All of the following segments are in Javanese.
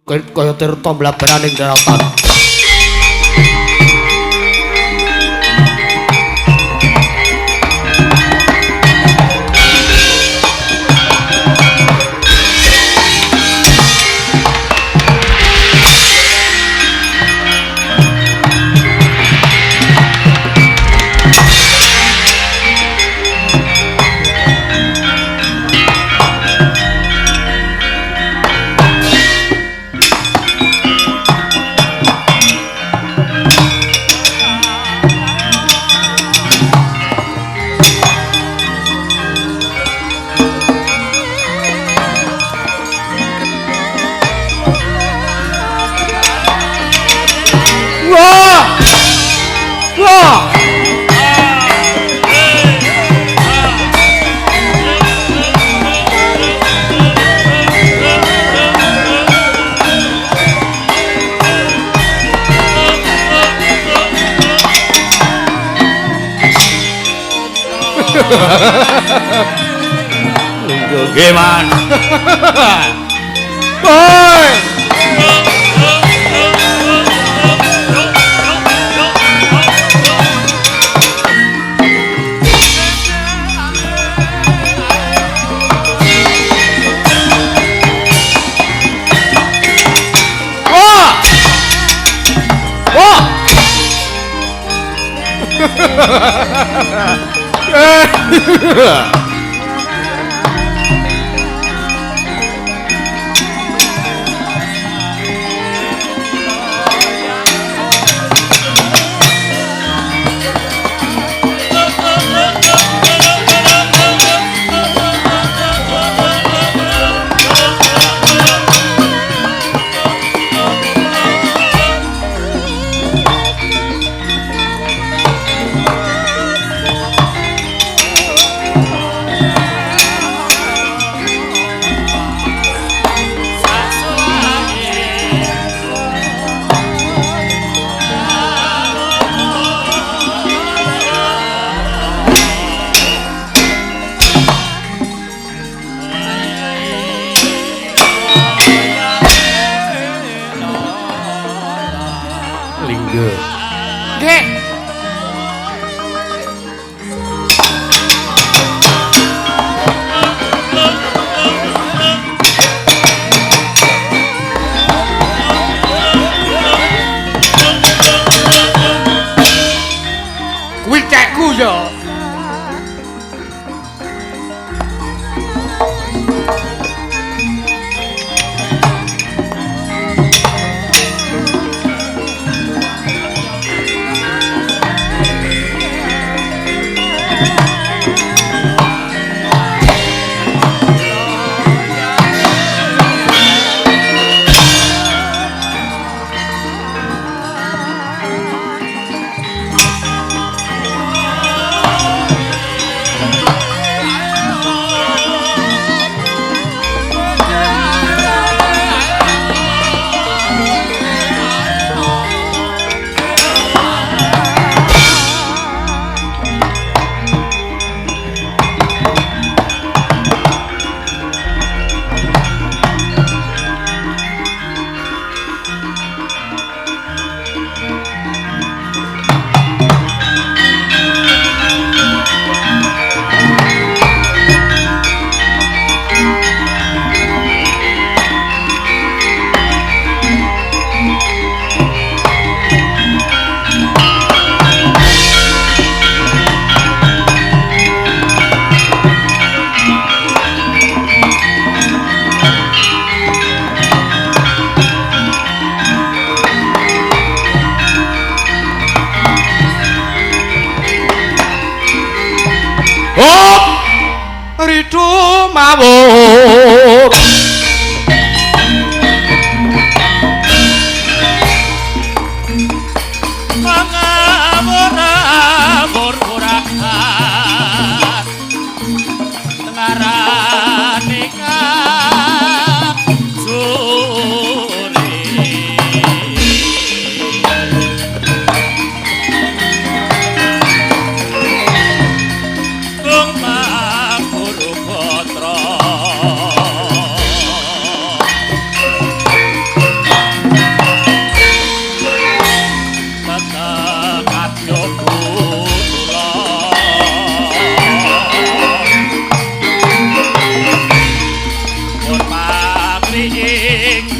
Kaya tirta mblaberaning daratan. Nggih, Man. Woi. Wah. Wah.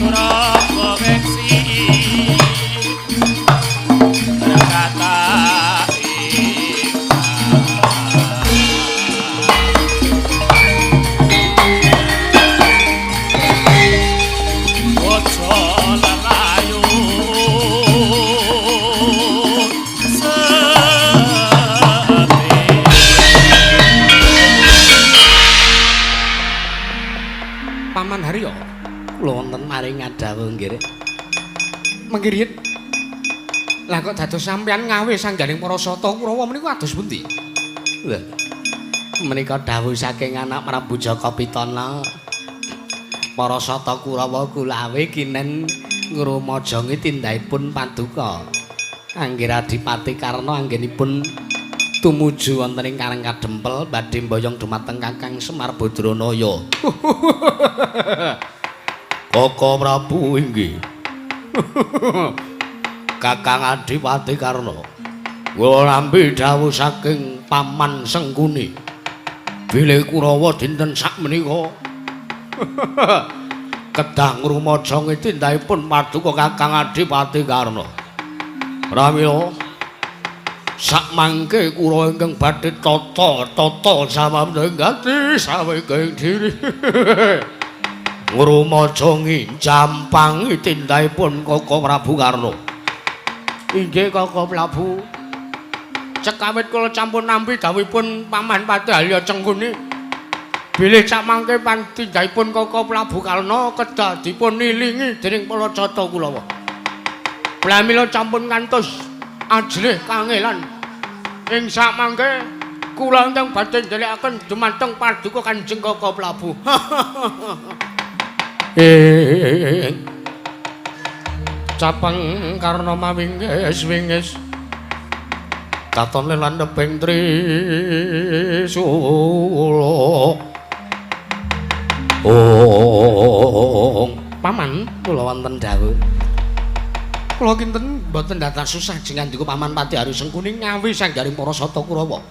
Suraga beksi berkata bojo lelayu sepi. Paman Haryo, Kula wonten maring ngadhawuh nggih. Mangke riyin. Lah kok dados sampeyan ngawe sangganing para sata Kurawa menika kados pundi? Lha. Menika dawuh saking anak Prabu Jaka Pitana. Para sata Kurawa kulawe kinen ngrumajangi tindakipun paduka. Angger Adipati Karna anggenipun tumuju wonten ing Karang Kadempel badhe mboyong dumateng Kakang Semar Badranaya. Kaka Prabu inggih. Kakang Adipati Karna. Kula nampi dawuh saking Paman Sengkuni. Bilih Kurawa dinten sakmenika kedah ngrumajangi tindakipun paduka Kakang Adipati Karna. Pramila sakmangke kula ingkang badhe tata-tata samamting gati saweging diri ngrumajangi jampangi tindakipun Kaka Prabu Karna. Inggih Kaka Prabu. Cekawit kula sampun nampi dawuhipun Paman Patih Harya Cengkuni. Bilih sakmangke pantindakipun Kaka Prabu Karna kedah dipun nilingi dening para cata Kurawa. Pramila sampun kantos ajrih kangelan. Ing sakmangke kula ingkang badhe nderekaken dumateng paduka Kanjeng Kaka Prabu. Capang Karna mawinggis wingis katon landheping trisula. Ong Paman, kula wonten dawuh. Kula kinten mboten dados susah jengandika Paman Patih Haryo Sengkuni ngawi sanggaring para sata Kurawa.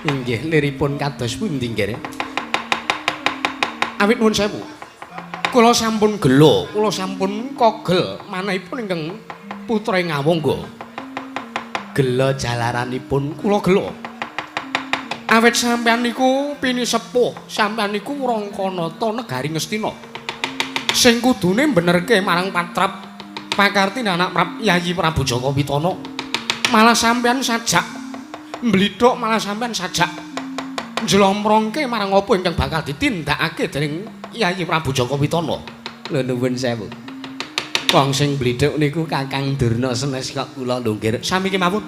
Inggih, liripun kados pundi nggih? Awit nuwun sewu. Kula sampun gela, kula sampun kogel manahipun ingkang putra Ngawangga. Gela jalaranipun kula gela. Awit sampeyan niku pinisepuh, sampeyan niku Rangkanata negari Ngastina. Sing kudune benerke marang patrap pakarti anak Yayi Prabu Jaka Pitana. Malah sampeyan sajak mblithuk, malah sampeyan sajak njlomprongke marang apa ingkang bakal ditindakake dening Yayi Prabu Jaka Pitana. Lho nuwun sewu. Wong sing mblithuk niku Kakang Durna senes kok kula lho nggih. Sami kemawon.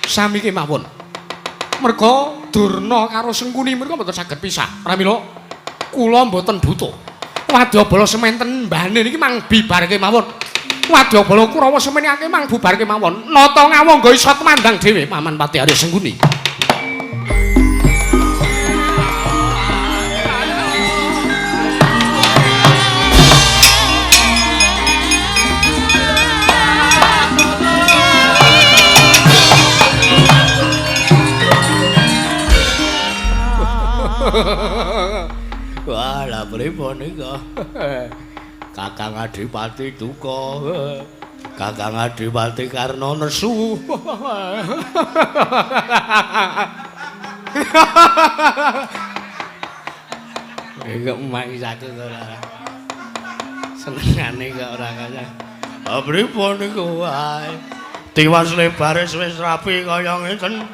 Sami kemawon. Merga Durna karo Sengkuni merga mboten saged pisah. Pramila kula mboten butuh. Wadyabala sementen mbane niki mang bibar kemawon. Wadyabala Kurawa semenake mang bubar kemawon. Nata Ngawangga iso tumandang dhewe Paman Patih Haryo Sengkuni. Wah, lha pripun nika? Kakang Adipati duka. Kakang Adipati Karna nesu. Kok mangsaku ora. Senengane kok ora kaya. Ah pripun niku wae. Tiwas lebare wis rapi kaya ngeten.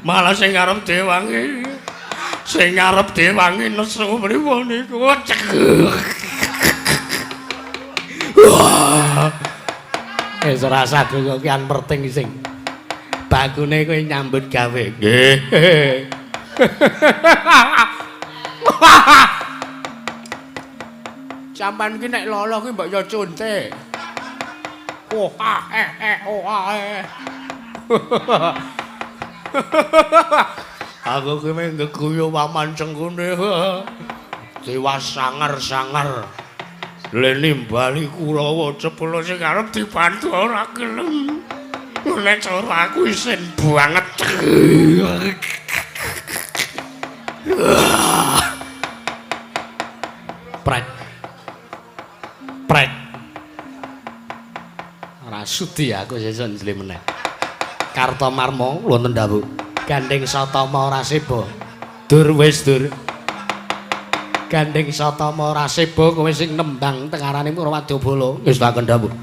Malah sing arep diwangi. Sing arep diwangi nesu pripun niku. Wah. Wis ora sagu kok kian perting sing bakune kowe nyambut gawe. Nggih. Sampeyan ki nek lolo ki mbok yo cunte. Oh ah eh eh oh ah eh. Aku ki mung geguyu Paman Sengkuni. Tiwas sangar-sangar. Leni bali Kurawa jebul sing arep dibantu ora gelem. Nek cara aku isin banget. Prek. Ora sudi aku sesuk njli meneh. Kartomarma wonten dawuh. Gandeng Satama ora seba. Dur wis dur. Gandeng Satama ora seba kowe sing nembang tengarane Purwadyabala. Ngestaken dawuh.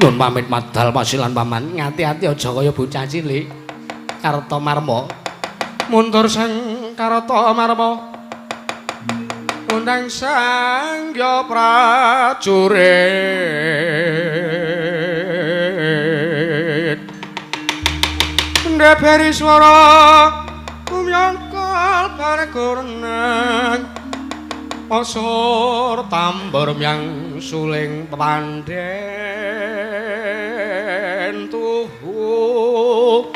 Nyun pamit madal pasilan paman. Ngati-ati aja kaya bocah cilik. Kartomarma. Mundur sang Kartomarma. Undang sang ya prajurit. Ndeberi swara kumyangkal bargoreneng. Osor tambor myang suling panden tuhu.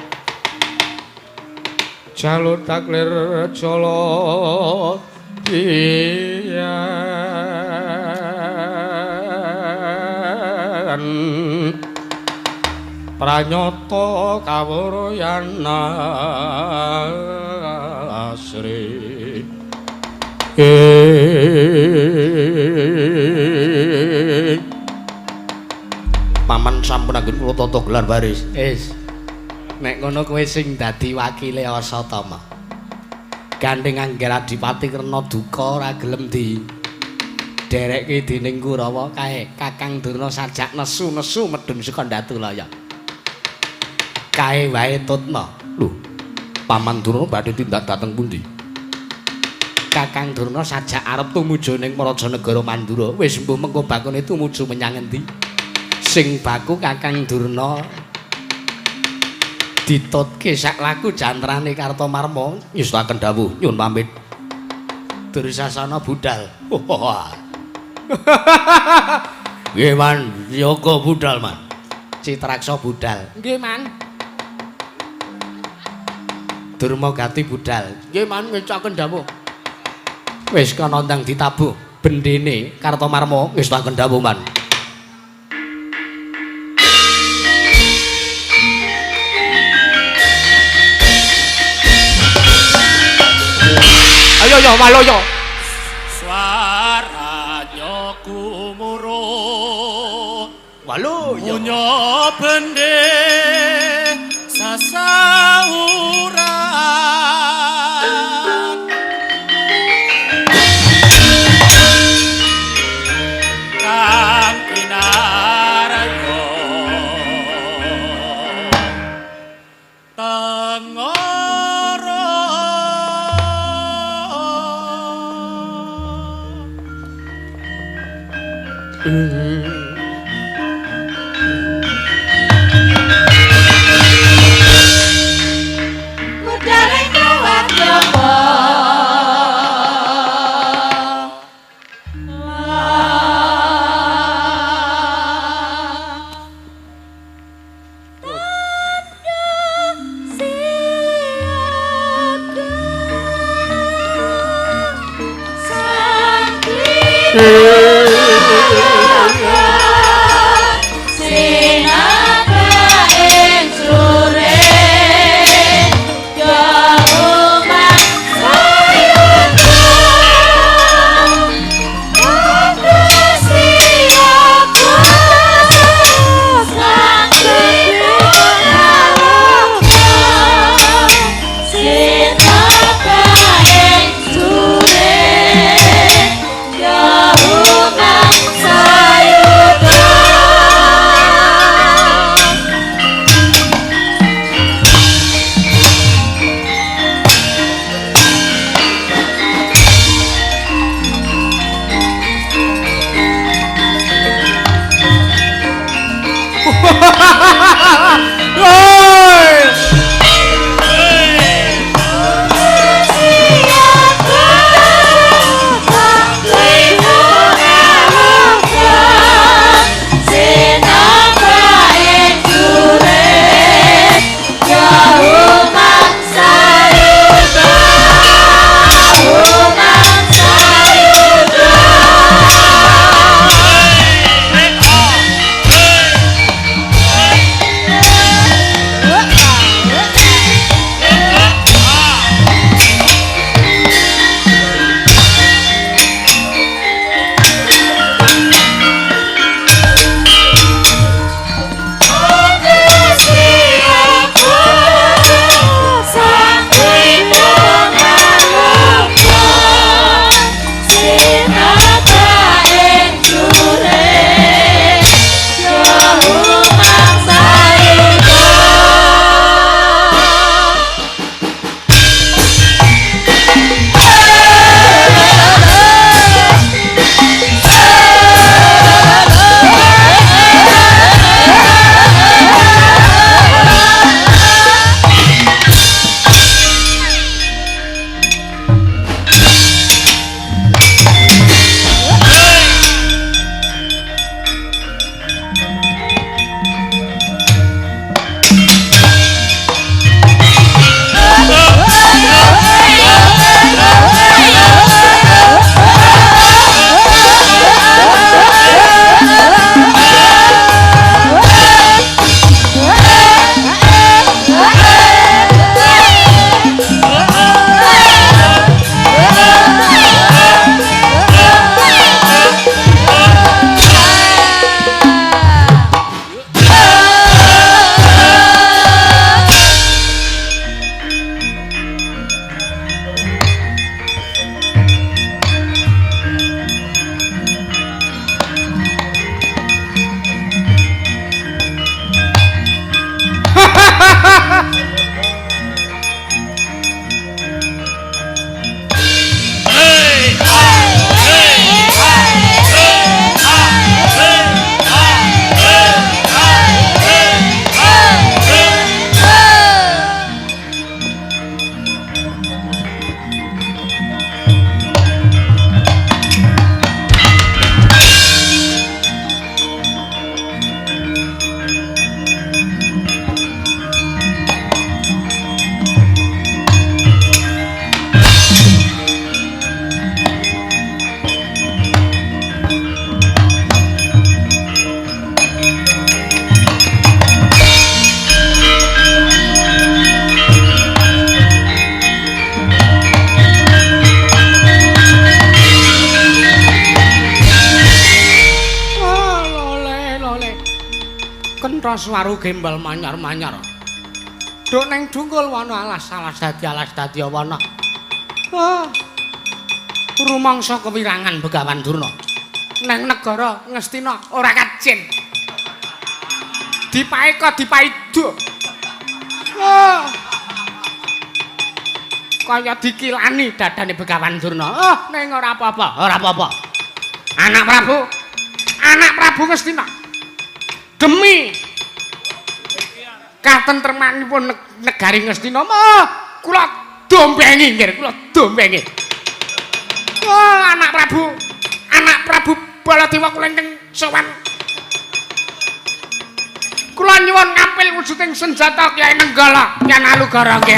Jalur taklir jolo dian pranyata kawruyan asri. Paman sampun anggen kula tata gelar baris. Wis. Nek ngono kowe sing dadi wakile Asatama. Gandeng Angger Adipati Krena duka ora gelem di derekke dening Kurawa kae Kakang Durna sajak nesu-nesu medhun saka Ndatulaya. Kae wae tutna. Lho, Paman Durna badhe tindak dhateng pundi? Kakang Durna sajak arep tumuju ning Prajanegara Mandura. Wis mbuh mengko bakune tumuju menyang endi? Sing baku Kakang Durna ditutke sak laku jantrane Kartomarma. Nyustaken dawuh, nyun pamit. Dursasana budal. Nggih, Man, yoga budal, Man. Citraksa budal. Nggih, Man. Durmagati budal. Nggih, Man, ngecaken dawuh. Wis kana ndang ditabuh bendene Kartomarma. Ngestaken dawuh, Man. Ayo yo waloyo. Swaranya gumuruh. Waloyo. Munyo bende sasauran. Kang kinaryo tengoro. Yeah. Entos waru gembal manyar-manyar. Duk neng dungkul wana alas alas dadi alas dadi wana. Ah. Rumangsa kewirangan Begawan Durna. Neng negara Ngastina ora kajin. Dipaeka dipaido. Ah. Kaya dikilani dadane Begawan Durna. Oh, ning ora apa-apa, ora apa-apa. Anak Prabu, anak Prabu Ngastina. Demi katentremanipun negari Ngastina, kula dombengi nggih, kula dombengi. Oh, anak Prabu Baladewa kula ingkang sowan. Kula nyuwun ngampil wujuding senjata Kyai Nenggala, Kyai Alugara nggih.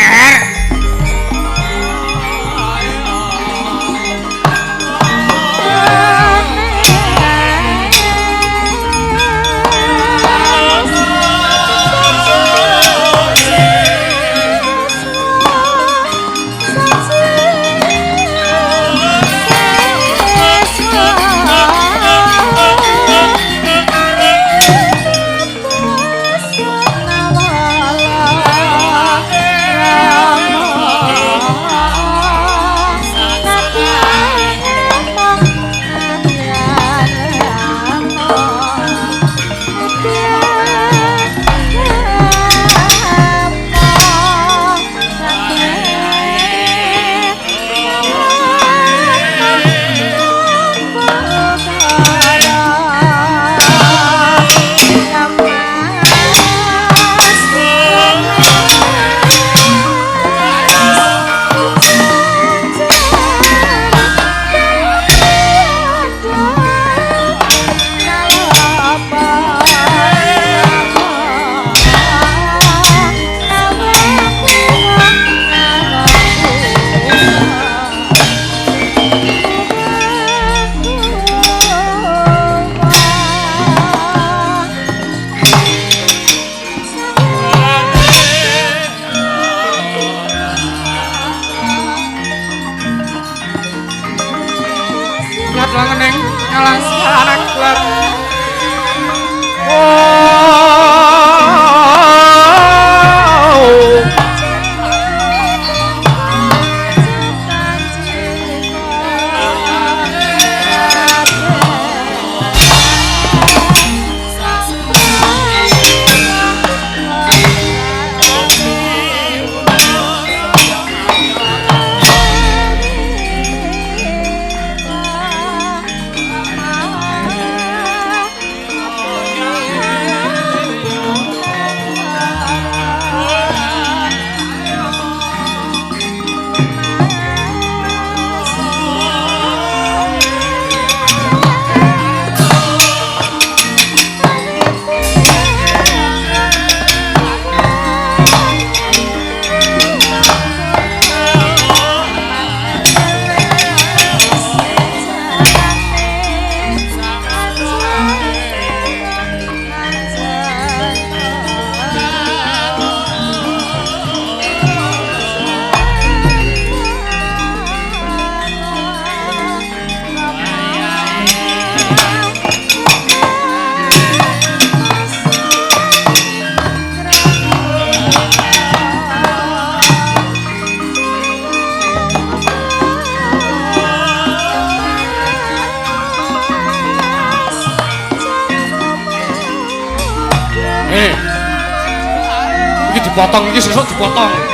Iki dipotong, iki sesuk dipotong.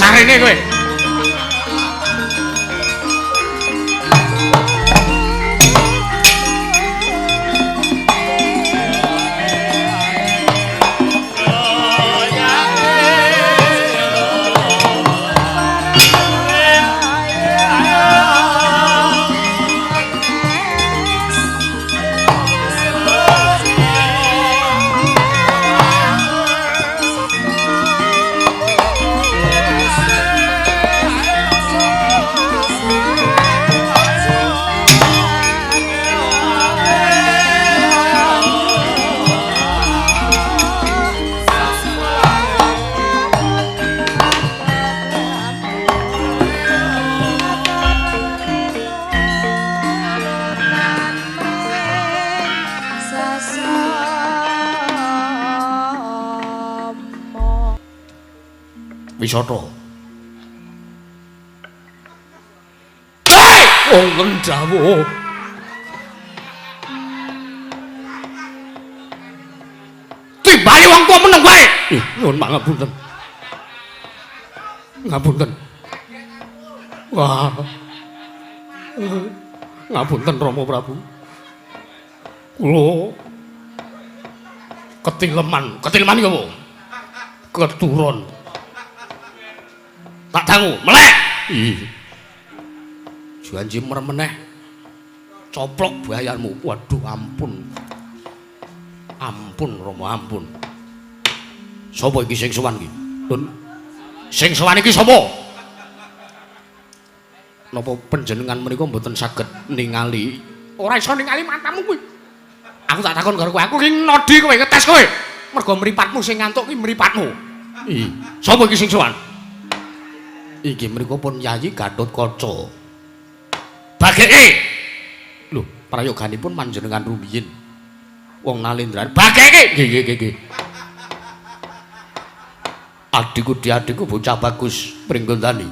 Sarene kowe. Wisata. Hei, wong dawuh. Timbali wong tuwa meneng wae. Nyuwun pangapunten. Ngapunten. Wah. Ngapunten Rama Prabu. Kula ketileman, ketileman iki apa? Keturun. Tak dangu, melek. Ih. Janji merem meneh. Coplok bayarmu. Waduh, ampun. Ampun Rama, ampun. Sapa iki sing sowan iki? Lun. Sing sowan iki sapa? Napa panjenengan menika mboten saged ningali? Ora iso ningali matamu kuwi. Aku tak takon karo kowe. Aku iki nodi kowe, ngetes kowe. Mergo mripatmu sing ngantuk ki mripatmu. Ih, sapa iki sing sowan? Inggih mriku pun Yayi Gatotkaca. Bageke. Lho, prayoganipun panjenengan rumiyin. Wong Nalendran. Bageke. Nggih, nggih, nggih. Adhiku diadhiku bocah bagus Pringgondani.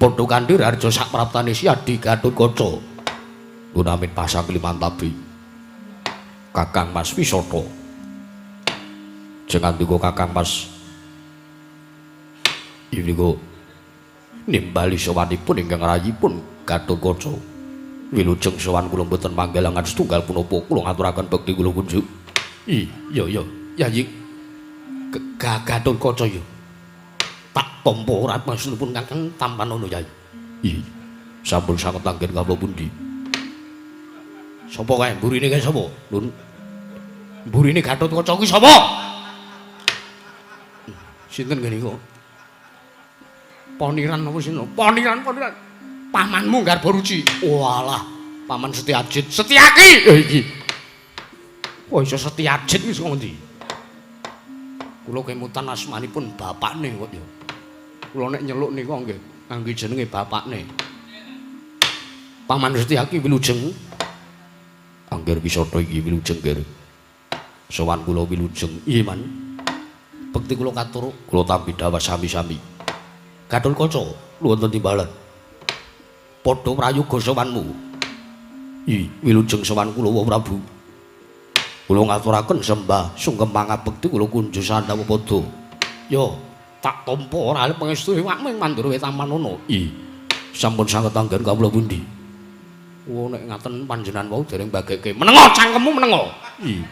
Padha kanthi harja sapraptane si Adi Gatotkaca. Gunamin pasang limantabi. Kakang Mas Wisata. Jengandika Kakang Mas Iniku nimbali sowanipun ingkang rayipun Gatotkaca. Wilujeng sowan kula mboten manggalangan setunggal punapa kula ngaturaken bekti kula kunjuk. Iya ya Yayi Gatotkaca ya. Tak tampa ora maksudipun Kakang tampanono Yayi. Ih, sampun sanget anggen kawula pundi. Sapa kae mburine kae sapa? Lun. Mburine Gatotkaca kuwi sapa? Sinten ngene kok? Poniran apa sih? Poniran, poniran. Pamanmu Garba Ruci. Walah, paman Setiajit. Setiaki. Iki. Kok iso Setiajit iki saka ngendi? Kula kemutan asmanipun bapakne kok ya. Kula nek nyeluk nika nggih ngangge jenenge bapakne. Paman Setiaki wilujeng. Angger wisata iki wilujeng nggih. Sowan kula wilujeng. Iya, Man. Bekti kula katur, kula tampi dawah sami-sami. Gatotkaca wonten timbalan. Padha prayoga sowanmu. Ih, wilujeng sowan kula Wa Prabu. Kula ngaturaken sembah sungkem pangabekti kula kunjuk sandhawa padha. Yo, tak tampa ora pangestu iwakmu ing Mandura Wetamanono. Ih, sampun sanget anggen kawula pundi. Oh, nek ngaten panjenengan wau dereng bageke. Menengo cangkemmu menengo. Ih.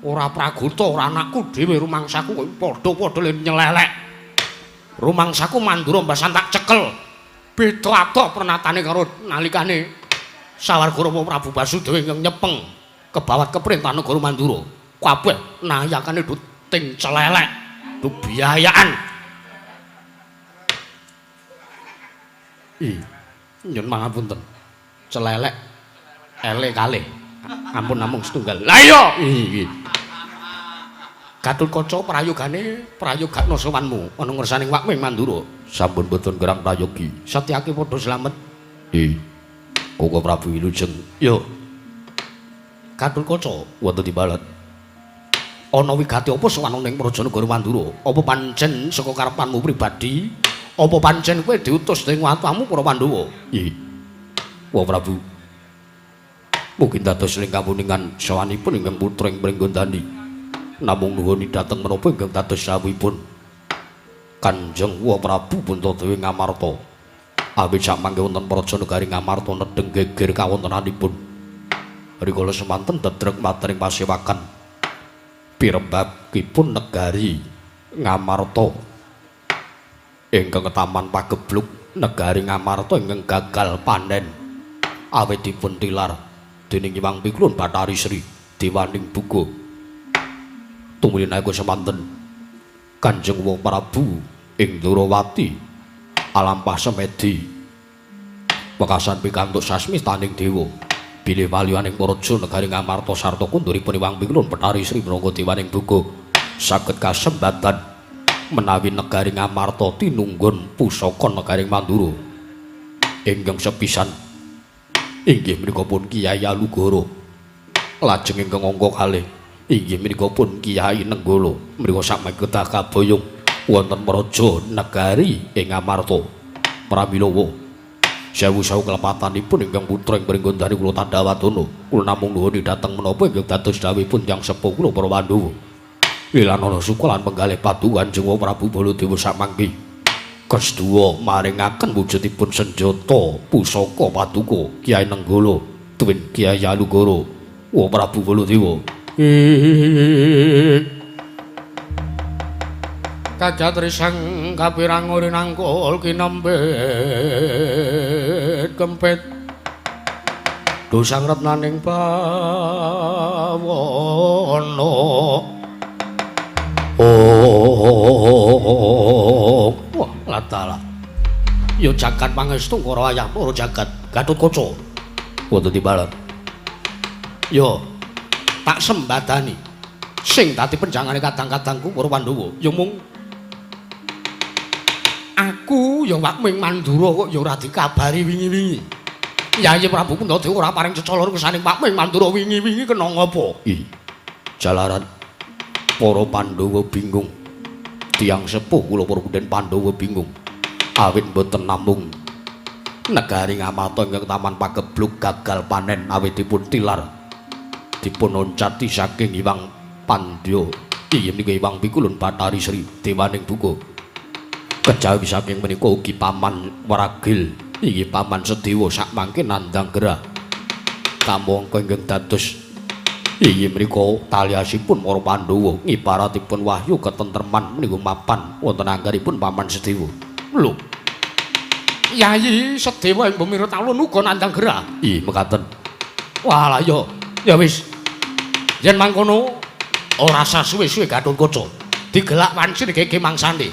Ora pragota, ora anakku dhewe rumangsaku kok padha-padha le nyelelek. Rumangsaku Mandura mbasan tak cekel. Beda adoh pernatane karo nalikane sawarga Rama Prabu Basudewa ingkang nyepeng kebawat keperintah negara Mandura. Kabeh nayakane do ting celelek, do biayaan. Ih, nyun pangapunten. Celelek ele kalih. Ampun namung setunggal. Lah iya, iki. Gatotkaca prayogane prayogakna sowanmu ana ngersaning wakmu ing Mandura. Sampun boten gerang prayogi. Satyaki padha slamet. Ih. Koko Prabu wilujeng. Yo. Gatotkaca wonten timbalan. Ana wigati apa sowan ana ing praja negara Mandura? Apa pancen saka karepanmu pribadi? Apa pancen kowe diutus dening watumu para Pandhawa? Ih. Wa Prabu. Mungkin dados ing kapuningan sowanipun ingkang putra ing Pringgondani. Namung nuwuni dhateng menapa ingkang dados sawipun Kanjeng Wa Prabu Puntadewa Ngamarta. Awit samangke wonten praja negari Ngamarta nedheng geger kawontenanipun. Rikala semanten dedrek matering pasewakan pirembagipun negari Ngamarta ingkang taman pagebluk negari Ngamarta ingkang gagal panen awit dipun tilar dening Hyang Pikulun Bathari Sri Dewaning Buga. Tumuli nalika semanten Kanjeng Wa Prabu ing Ndrawati alampah semedi wekasan pikantuk sasmitaning dewa bilih waliyaning praja negari Ngamarta sarta kunduripun Hyang Pikulun Bathari Sri minangka dewaning buga saged kasembatan menawi negari Ngamarta tinunggun pusaka negari Mandura ingkang sepisan inggih menika pun Kyai Alugoro, lajeng ingkang angka kalih inggih menika pun Kyai Nenggala. Mriku sakmangke kedah kaboyong wonten praja negari ing Ngamarta. Pramila sewu-sewu kelepatanipun ingkang putra ing Pringgondani kula tandhawatana, kula namung nuwun dhateng menapa ingkang dados dawuhipun tiyang sepuh kula para Pandhawa. Wilanana suka lan penggalih paduka Kanjeng Prabu Baladewa samangke kesduwa maringaken wujudipun senjata pusaka paduka Kyai Nenggala tuwin Kyai Alugoro. Wa Prabu Baladewa. Kajat risang kapirang uri nangkul kinempit kempit dosang retnaning bawana. Oh, wah latala. Ya jagat pangestu karo ayah para jagat Gatotkaca. Wonten timbalan. Ya tak sembadani sing dadi penjangane kadang-kadangku para Pandhawa ya mung aku ya wak ming Mandura kok ya ora dikabari wingi-wingi. Yayi Prabu Puntadewa ora paring cecala kesaning wak ming Mandura wingi-wingi kena ngapa? Ih, jalaran para Pandhawa bingung. Tiyang sepuh kula para punden Pandhawa bingung. Awit mboten namung negari Ngamarta ingkang taman pagebluk gagal panen awit dipun tilar dipun oncati saking Hyang Pandya inggih menika Hyang Pikulun Bathari Sri Dewaning Buka. Kejawi saking menika ugi paman Wragil inggih paman Sedewa sakmangke nandhang gerah kamangka ingkang dados inggih menika taliasipun para Pandhawa ngibaratipun wahyu ketentreman menika mapan wonten anggaripun paman Sedewa. Lho, Yayi Sedewa ing bumi Talun uga nandhang gerah. Ih, mekaten. Wah, ya ya wis. Yen mangkono ora usah suwe-suwe Gatotkaca. Digelak wanci gege mangsane.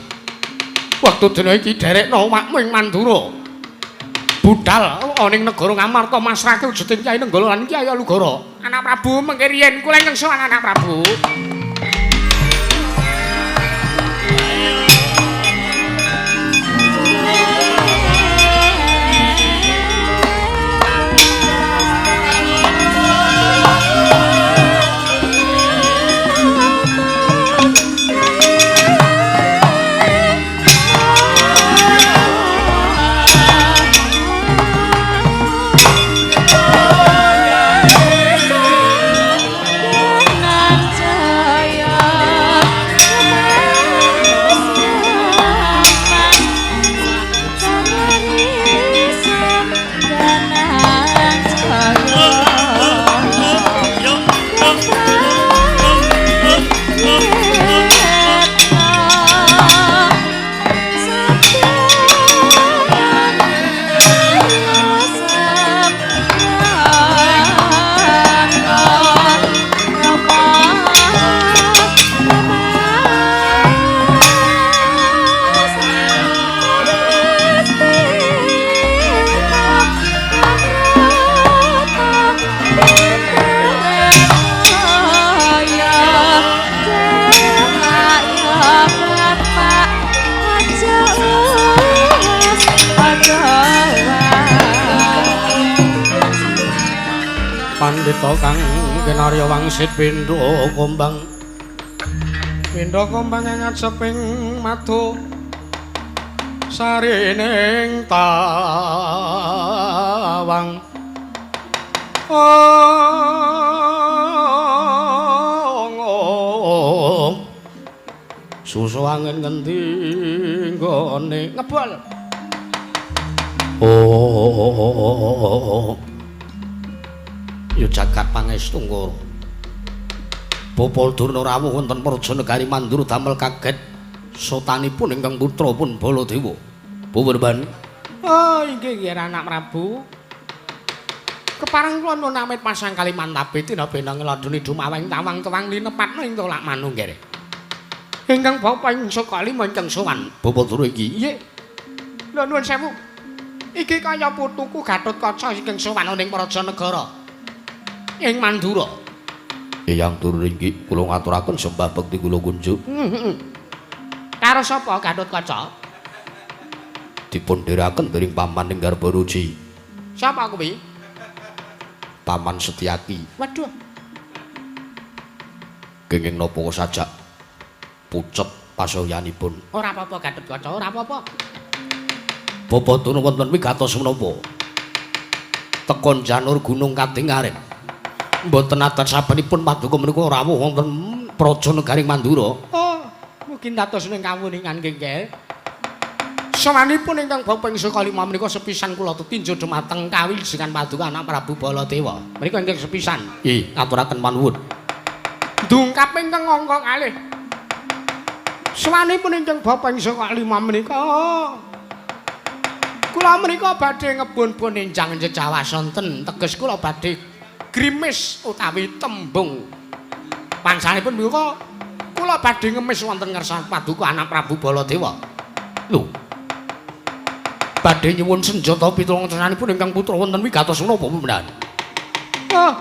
Wektu dina iki derekno wakmu ing Mandura. Budal ana ing negara Ngamarta masrahke wujuding Kyai Nenggala lan Kyai Alugoro. Anak Prabu mengke riyen kula ingkang sowan anak Prabu. Pandhita kang kinarya wangsit pindha kumbang. Pindha kumbang ing aceping madu sarining tawang. Ong Susu angin ngendi nggone ngebol. Oh. Ya jagat pangestu Ngoro. Bapa Durna rawuh wonten Praja Negari Mandura damel kaget sotanipun ingkang putra pun Baladewa. Puwerban. Oh, inggih nggih anak Prabu. Kepareng kula nuwun amit pasang Kalimantabe tina benang ladune dumaweng tawang tuwang linepatna ing tolak manungger. Ingkang bapa ing saka lima ingkang sowan Bapa Durna iki. Nggih. Lho nuwun sewu. Iki kaya putuku Gatotkaca ingkang sowan ning Praja Negara ing Mandura. Eyang Durna inggih kula ngaturaken sembah bekti kula kunjuk. Karo sapa Gatotkaca? Dipun dherekaken dening paman ing Garbaruci. Sapa kuwi? Paman Setyaki. Waduh. Kenging napa sajak pucet pasoyanipun. Ora apa-apa Gatotkaca, ora apa-apa. Bapa Durna wonten wigatos menapa? Tekon janur gunung kadingaren. Mboten adat sabenipun paduka menika rawuh wonten Praja Negari Mandura. Oh, mugi dados ning kawuningan nggih. Sowanipun ingkang bapa ing saka lima menika sepisan kula tetinjo dumateng kawilujengan paduka anak Prabu Baladewa. Menika ingkang sepisan. Nggih, ngaturaken panuwun. Dungkap ingkang angka kalih. Sowanipun ingkang bapa ing saka lima menika kula menika badhe ngebun-bun enjang jejawa sonten, teges kula badhe grimis utawi tembung. Pansanipun menika kula badhe ngemis wonten ngersa paduka anak Prabu Baladewa. Lho. Badhe nyuwun senjata pitulung tresnanipun ingkang putra wonten wigatos menapa pembenan? Oh.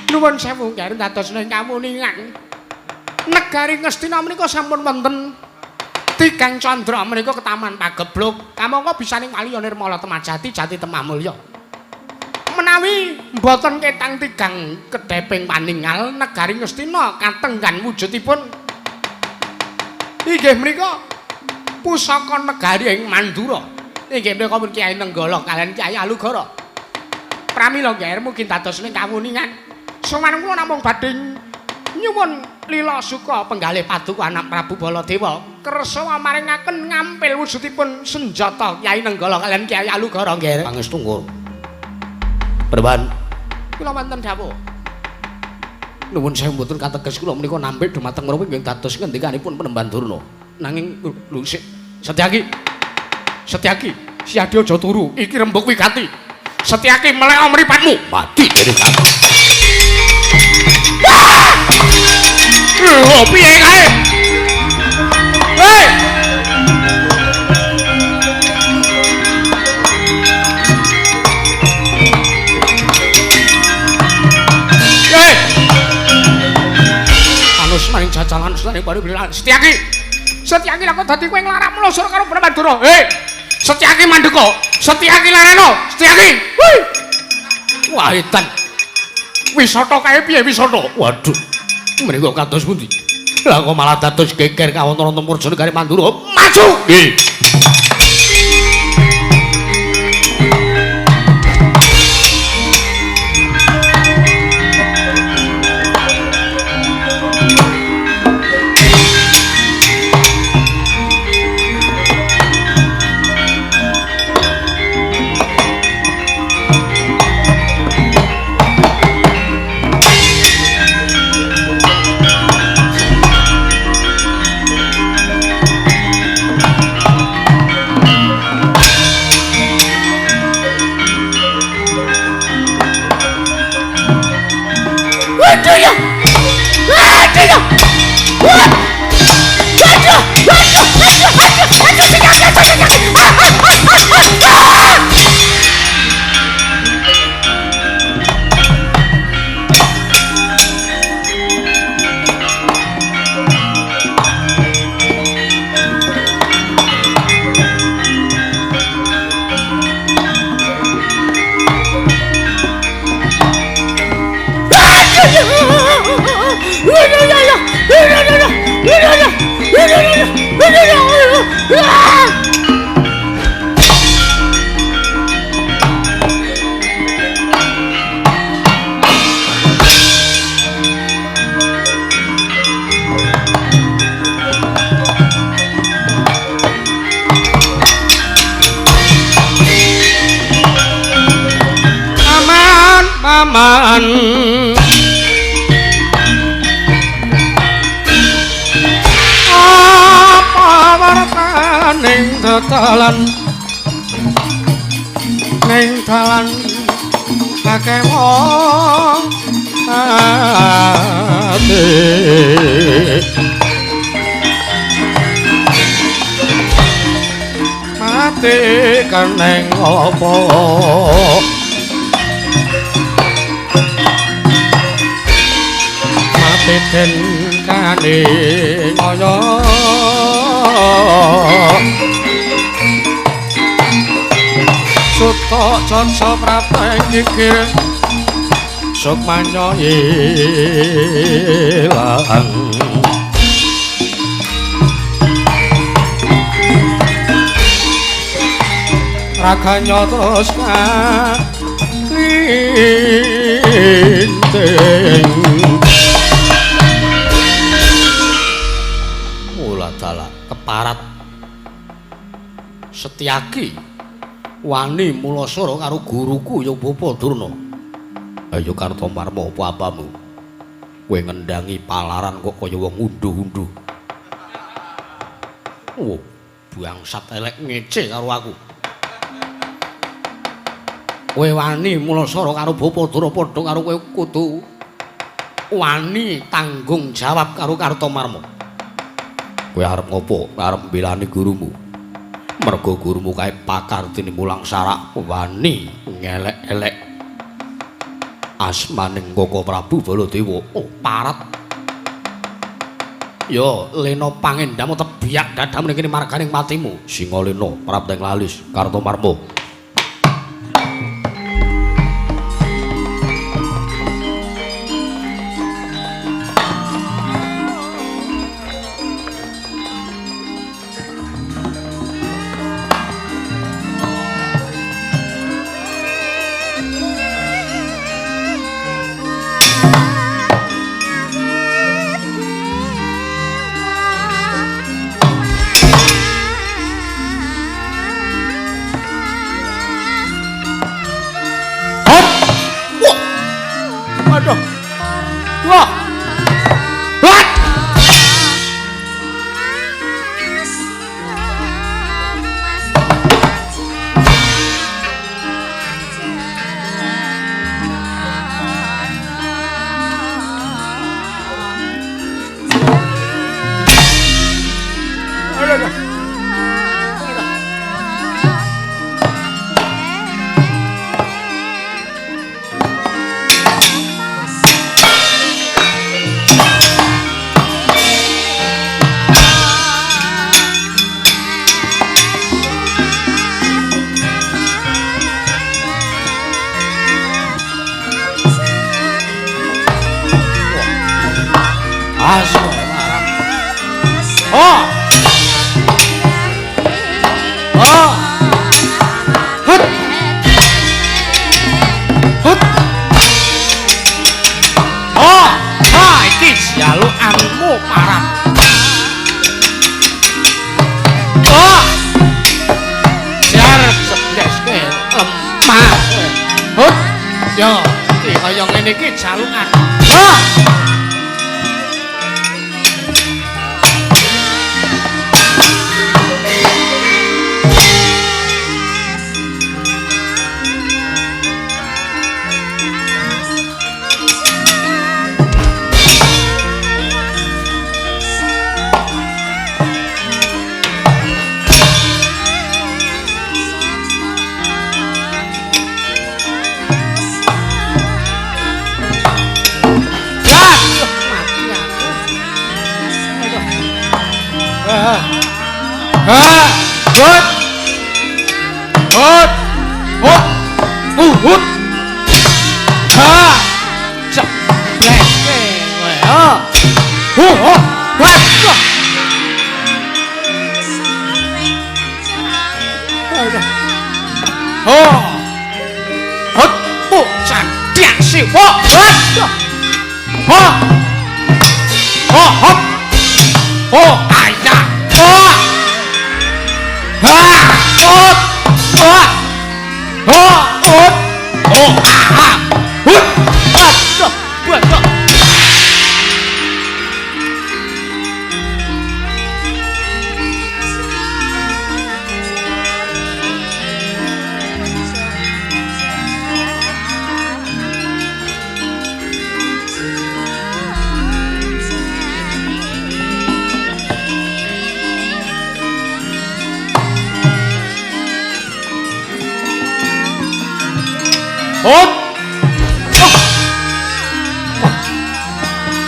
Nuwun sewu nggih dados ing kawuningan. Negari Ngastina menika sampun wonten tigang candra menika ketaman pageblug kamangka bisaning waliya nirmala temajati jati temah mulya. Menawi mboten ketang tigang kedheping paningal negari Ngastina katenggan wujudipun inggih menika pusaka negari ing Mandura. Inggih menika pun Kyai Nenggala kaliyan Kyai Alugara. Pramila nggih mugi dados ing kawuningan. Sowan kula namung badhe nyuwun lila suka penggalih paduka anak Prabu Baladewa kersa maringaken ngampil wujudipun senjata Kyai Nenggala kaliyan Kyai Alugara nggih. Pangestu Ngoro. Perban kula wonten dawuh. Nuwun sewu mboten kateges kula menika nampik dumateng mriki nggih dados ngendikanipun Penemban Durna. Nanging lho sik Setyaki. Setyaki, siadi aja turu, iki rembug wigati. Setyaki melek mripatmu. Mati dene kamu. Lho piye kae? Hei! Hei! Anus maring jajalan selaning baru bilang Setyaki. Setyaki lha kok dadi kowe nglarak mlosor karo Brahmandura. Hei! Setyaki mandeka, Setyaki lareno, Setyaki. Wih. Wah edan. Wisata kae piye wisata? Waduh. Menika kados pundi? Lah kok malah dados geger kawonten wonten Praja Negari Mandura. Maju! Nggih. Aduh. Taman apa wartaning dalan ning dalan akeh wong ati mati keneng apa mati den kane kaya suta caca prapeng kikir sukmanya ilang raganya terus kalinting. Mula dalah keparat Setyaki wani mulasara karo guruku ya Bapa Durna. Ayo Kartomarma apa apamu? Kowe ngendangi palaran kok kaya wong unduh-unduh. Oh, bangsat elek ngece karo aku. Kowe wani mulasara karo Bapa Durna padha karo kowe kudu wani tanggung jawab karo Kartomarma. Kowe arep ngopo? Arep mbelani gurumu. Mergo gurumu kae pakar dene mulang sarak wani ngelek-elek asmaning Koko Prabu Baladewa. Oh, parat. Yo, lena pangendamu tebiak dadamu ning kene marganing patimu. Singalena prapteng lalis Kartomarma. Oh, ah, ah,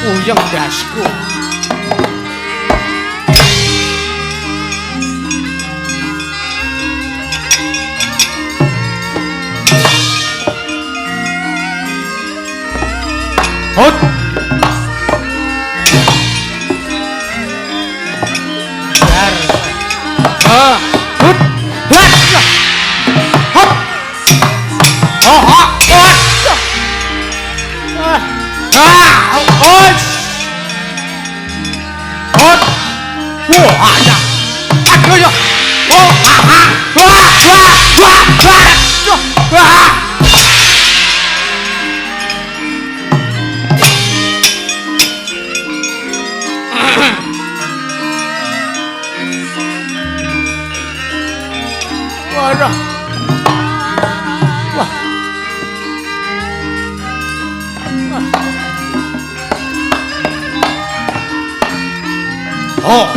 Puyeng ndasku. Hut. Bar. Ah, hut. Hut. Hut. Oh, oh, oh. Ah. Ah, oh. Hut. Wah, ya. Aduh ya. Oh, ah, ah. Wah, wah, wah, wah. Wah. Waduh. Wah. Wah. Oh.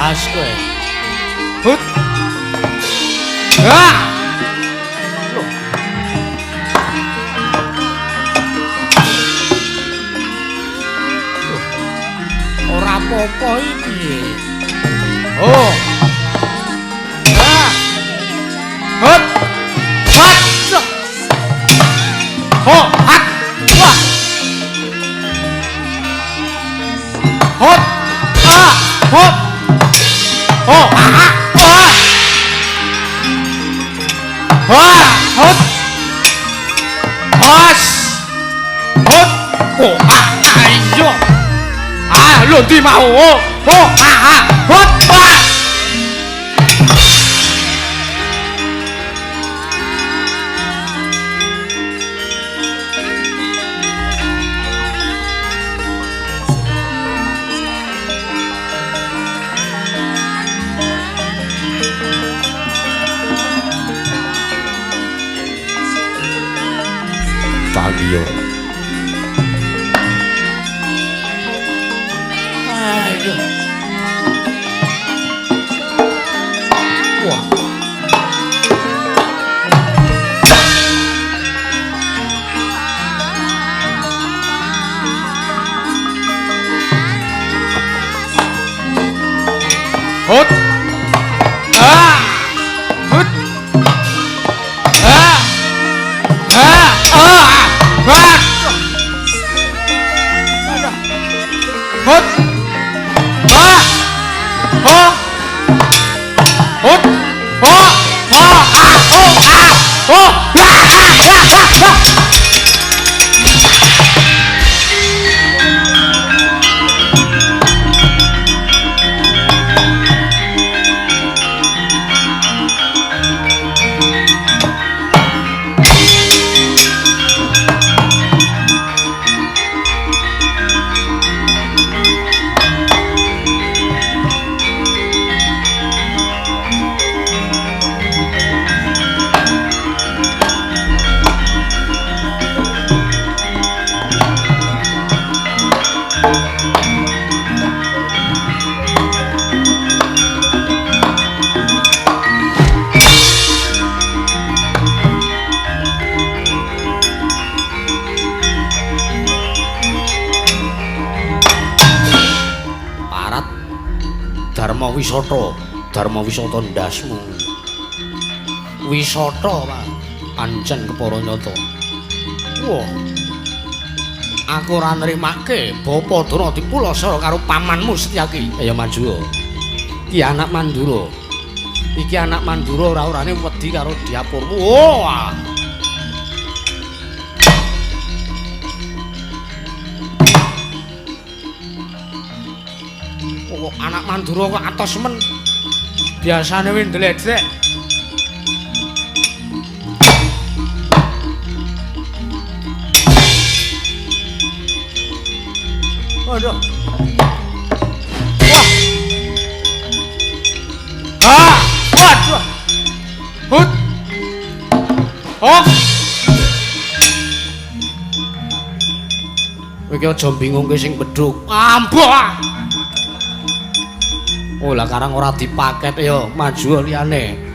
As kowe. Hut. Ah! Loh. Loh. Ora apa-apa iki. Oh. Ah. Hut. Hut. Ho, hat. Wah. Hut. Ah. Hut. Oh, ah, ah. Wah. Wah, hut. Has. Hut. Oh, ah, ayo. Ah, lho ndi mau? Oh, oh, ah, ah. Hut. Wah. Tangiyo. Aduh. Wah. Hut. Ah. Hut. Ah. Ah. Ah. Wah. Hut. Ah. Ho. Hut. Ho. Ho. Ah. Ho. Ah. Ho. Ah. Ah. Ah. Ah. Dharma Wisata, Dharma Wisata ndasmu. Wisata, Pak. Pancen kepara nyata. Wah. Aku ora nrimake Bapa Durna dipulasara karo pamanmu Setyaki. Ayo maju. Iki anak Mandura. Iki anak Mandura ora-orane wedi karo diapurmu. Wah. Oh, anak Mandura kok atos men. Biasane wis ndledek. Waduh. Wah. Ah, waduh. Hut. Oh. Kowe iki aja bingungke sing bedhug. Ambuh. Oh lah karang ora dipaket ya, maju liyane.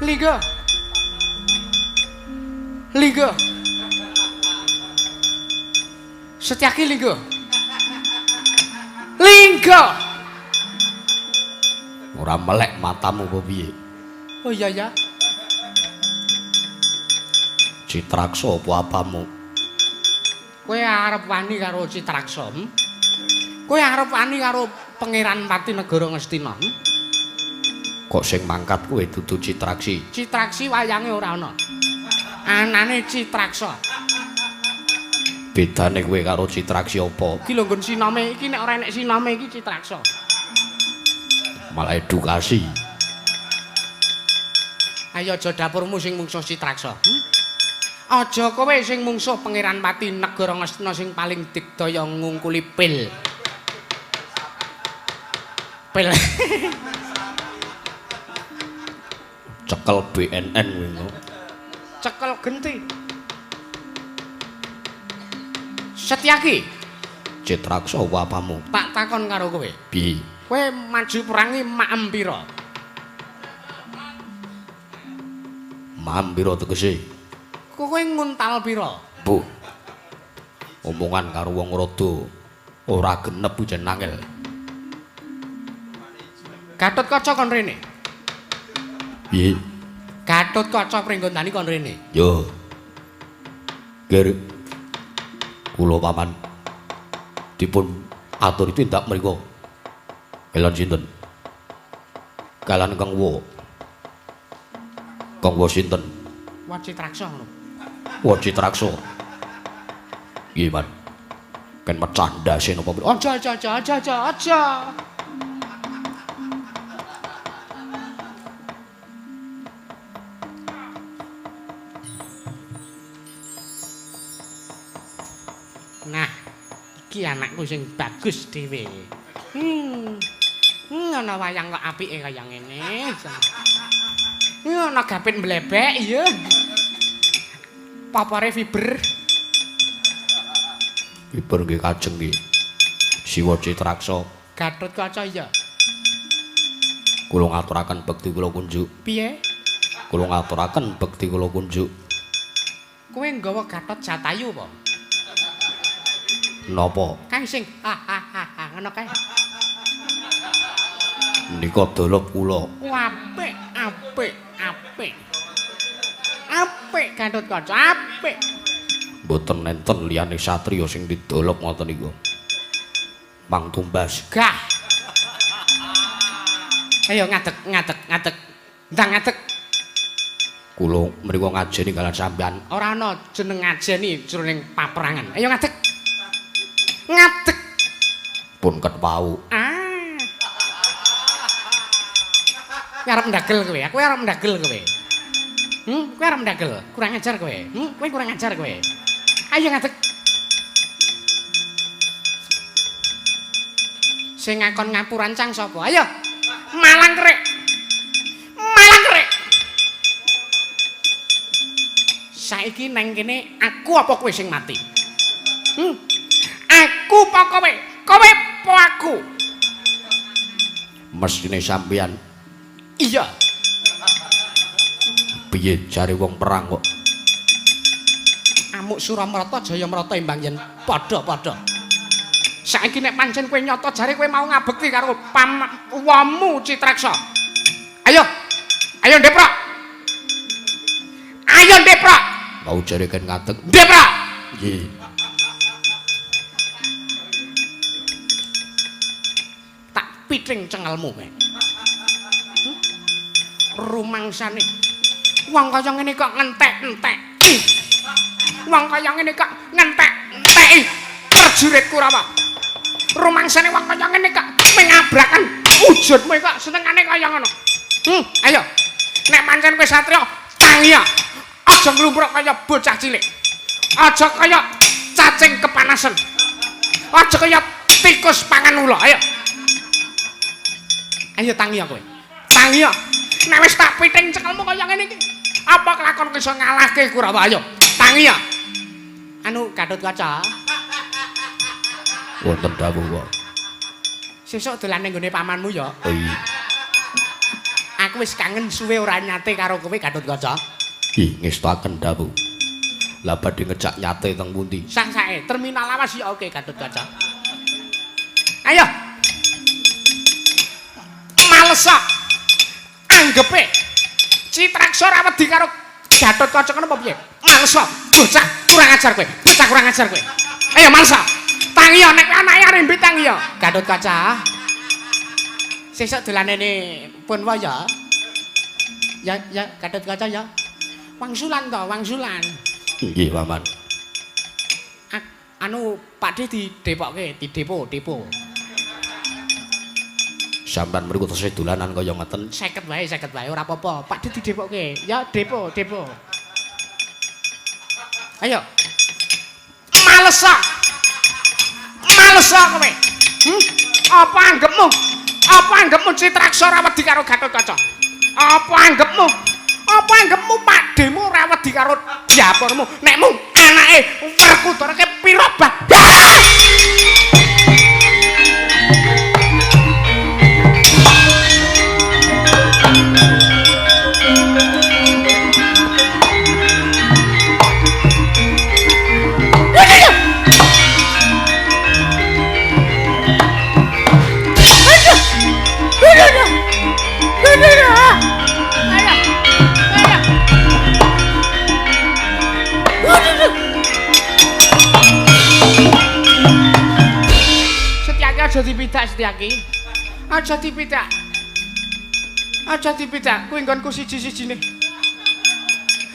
Lingga. Lingga. Setyaki lingga. Lingga. Ora melek matamu apa piye? Oh iya ya. Citraksa apa apamu? Kowe arep wani karo Citraksa? Hmm? Kowe arep wani karo Pangeran Pati Negara Ngastina? Hmm? Kok sing mangkat kowe dudu Citraksi? Citraksi wayange ora ana. Anane Citraksa. Bedane kowe karo Citraksi apa? Iki lho nggon sinome iki nek ora enek sinome iki Citraksa. Malah edukasi. Ayo aja dapurmu sing mungsuh Citraksa. Hmm? Aja kowe sing mungsuh Pangeran Pati Negara Ngastina sing paling digdaya ngungkuli pil. Pil. Cekel BNN kuwi engko. Cekel genti. Setyaki. Citraksa apa apamu? Tak takon karo kowe. Piye? Kowe maju perangi maem pira? Maem pira tegese? Kowe nguntal pira? Mbuh. Omongan karo wong rada ora genep jen angel. Gatotkaca kon rene. Piye? Gatotkaca Pringgondani kon rene. Yo. Ger. Kula paman dipun aturi tindak mriku. Kelon sinten? Kalan Kang Wo. Kang Wo sinten? Wa Citraksa ngono. Wa Citraksa. Nggih, Pan. Ken mecah ndase napa? Aja aja aja aja aja aja. Nah, iki anakku sing bagus dhewe. Ana wayang kok apike kaya ngene. Ana gapit mblebek iya. Papare fiber. Fiber nggih kajeng nggih. Siwa Citraksa. Gatotkaca iya. Kula ngaturaken bekti kula kunjuk. Piye? Kula ngaturaken bekti kula kunjuk. Kowe nggawa Gatot Jatayu apa? Napa? Kae sing ha ha ha ha ngono kae. Nika dolop kula. Apik, apik, apik. Apik Gatotkaca, apik. Mboten enten liyane satriya sing didolop ngoten niku. Mang tumbas. Gah. Ayo ngadeg, ngadeg, ngadeg. Ndang ngadeg. Kula mriku ngajeni kalian sampean. Ora ana jeneng ngajeni jroning paperangan. Ayo ngadeg. Ngadeg. Pun ket wau. Ah. Kowe arep ndagel kowe, aku arep ndagel kowe. Kowe arep ndagel, kurang ajar kowe. Kowe kurang ajar kowe. Ayo ngadeg. Sing ngakon ngapurancang sapa? Ayo. Malang kerek. Malang kerek. Saiki nang kene aku apa kowe sing mati? Aku apa kowe? Kowe apa aku? Mestine sampean. Iya. Piye jare wong perang kok? Amuk Suramrata Jayamrata imbang yen padha-padha. Saiki nek pancen kowe nyata jare kowe mau ngabekti karo pamwamu Citraksa. Ayo. Ayo ndeprok. Ayo ndeprok. Mau jare ken ngadeg. Ndeprok. Nggih. Tak piting cengelmu kowe. Rumangsane wong kaya ngene kok ngentek-entek. Wong kaya ngene kok ngentek-enteki prajurit Kurawa. Rumangsane wong kaya ngene kok mengabrakan wujudmu kok senengane kaya ngono. Ayo. Nek pancen kowe satriya, tangi ya. Aja nglumpruk kaya bocah cilik. Aja kaya cacing kepanasan. Aja kaya tikus pangan ula. Ayo. Ayo tangi ya kowe. Tangi ya. Nek wis tak piting cekelmu kaya ngene iki, apa kelakon iso ngalahke Kurawa? Ayo, tangi ya. Anu Gatotkaca. Wonten dawuh kok. Sesuk dolan ning nggone pamanmu ya. Oh iya. Aku wis kangen suwe ora nyate karo kowe Gatotkaca. Ih, ngestakaken dawuh. Lah badhe ngejak nyate teng pundi? Sang-sae terminal lawas ya oke Gatotkaca. Ayo. Males kok. Anggepe Citraksa ora wedi karo Gatotkaca ngono apa piye? Males kok. Bocah kurang ajar kowe. Bocah kurang ajar kowe. Ayo males kok. Tangi ya nek anake arep tangi ya. Gatotkaca. Sesuk dolanene Punwa ya. Ya ya Gatotkaca ya. Wangsulan to, wangsulan. Nggih, Paman. Anu Pakde didepokke, didepo, depo. Sampeyan mriku tesih dolanan kaya ngeten. 50 wae, 50 wae ora apa-apa. Pakde didepokke. Ya, depo, depo. Ayo. Males kok. Males kok kowe. Apa anggepmu? Apa anggepmu Citraksa ora wedi karo Gatotkaca? Apa anggepmu? Apa anggepmu pakdemu ora wedi karo dapurmu? Nek mung anake Werkudara ke pira bah? Aja dipidak Setyaki. Aja dipidak. Aja dipidak kuwi nggonku siji-sijine.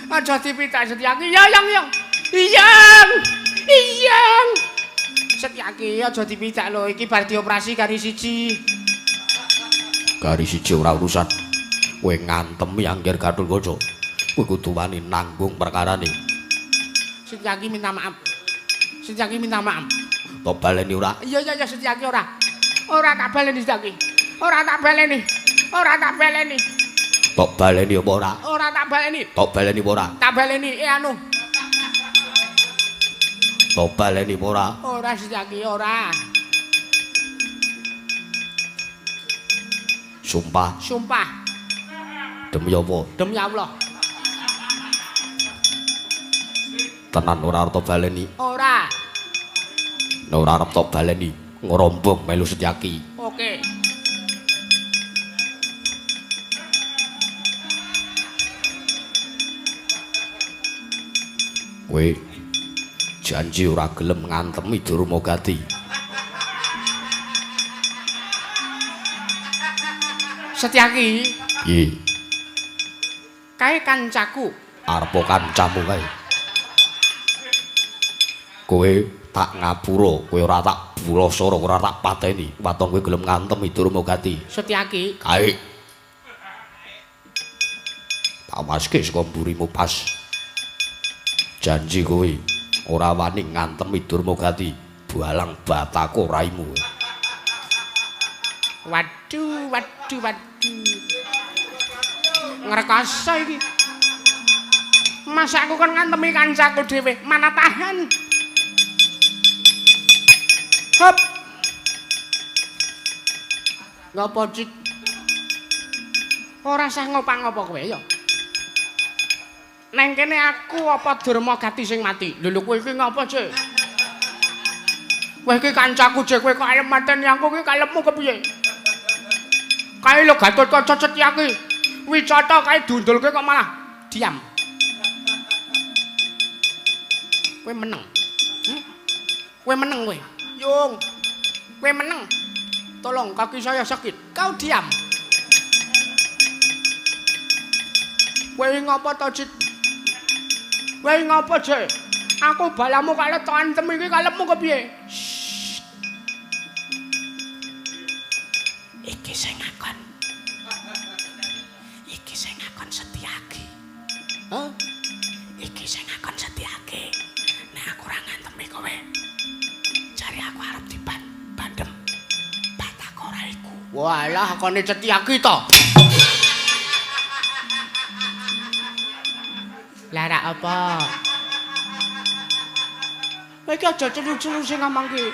Aja dipidak Setyaki. Ya yang yang. Iyang. Iyang. Setyaki aja dipidak lho, iki bar dioperasi kari siji. Kari siji ora urusan. Kowe ngantemi Angger Gatotkaca. Kowe kudu wani nanggung perkarane. Setyaki minta maaf. Setyaki minta maaf. Tok baleni ora? Iya iya iya Setyaki ora. Ora tak baleni Setyaki. Ora tak baleni. Ora tak baleni. Tok baleni apa ora? Ora tak baleni. Tok baleni apa ora? Tak baleni anu. Tok baleni apa ora? Ora Setyaki ora. Sumpah. Sumpah. Demi apa? Demi Allah. Tenan ora arep baleni? Ora. Nek ora arep tok baleni, ngrombong melu Setyaki. Oke. Kowe janji ora gelem ngantemi Durmagati. Setyaki. Piye? Kae kancaku. Arepa kancamu kae. Kowe tak ngapura, kowe ora tak bulasara, ora tak pateni. Waton kowe gelem ngantemi Durmagati. Setyaki. Kae. Tak waske saka mburimu pas. Janji kowe ora wani ngantemi Durmagati, balang batako raimu. Waduh, waduh, waduh. Ngrekasa iki. Masa aku kon ngantemi kancaku dhewe, mana tahan. Hop. Ngopo, Cik? Ora sah ngopa-ngopo kowe ya. Neng kene aku apa Durmagati sing mati? Lho lho kowe iki ngopo, Cik? Kowe iki kancaku, Cik, kowe kok arep mateni aku iki kalepmu kepiye? Kae lho Gatotkaca Setyaki. Wicata kae dundulke kok malah diam. Kowe meneng. Kowe meneng kowe. Yung. Kowe meneng. Tolong kaki saya sakit. Kau diam. Kowe ngopo to, Cik? Kowe ngopo, Cik? Aku balamu kok letok antem iki kalepmu kepiye? Iki sing ngakon. Iki sing ngakon Setyaki. Hah? Iki sing ngakon Setyaki. Nek aku ora ngantemi kowe, jare aku arep diban bandem. Batakora iku. Walah kone Setyaki to. Lah rak apa? Kowe iki aja seru-seru sing ngomong ki.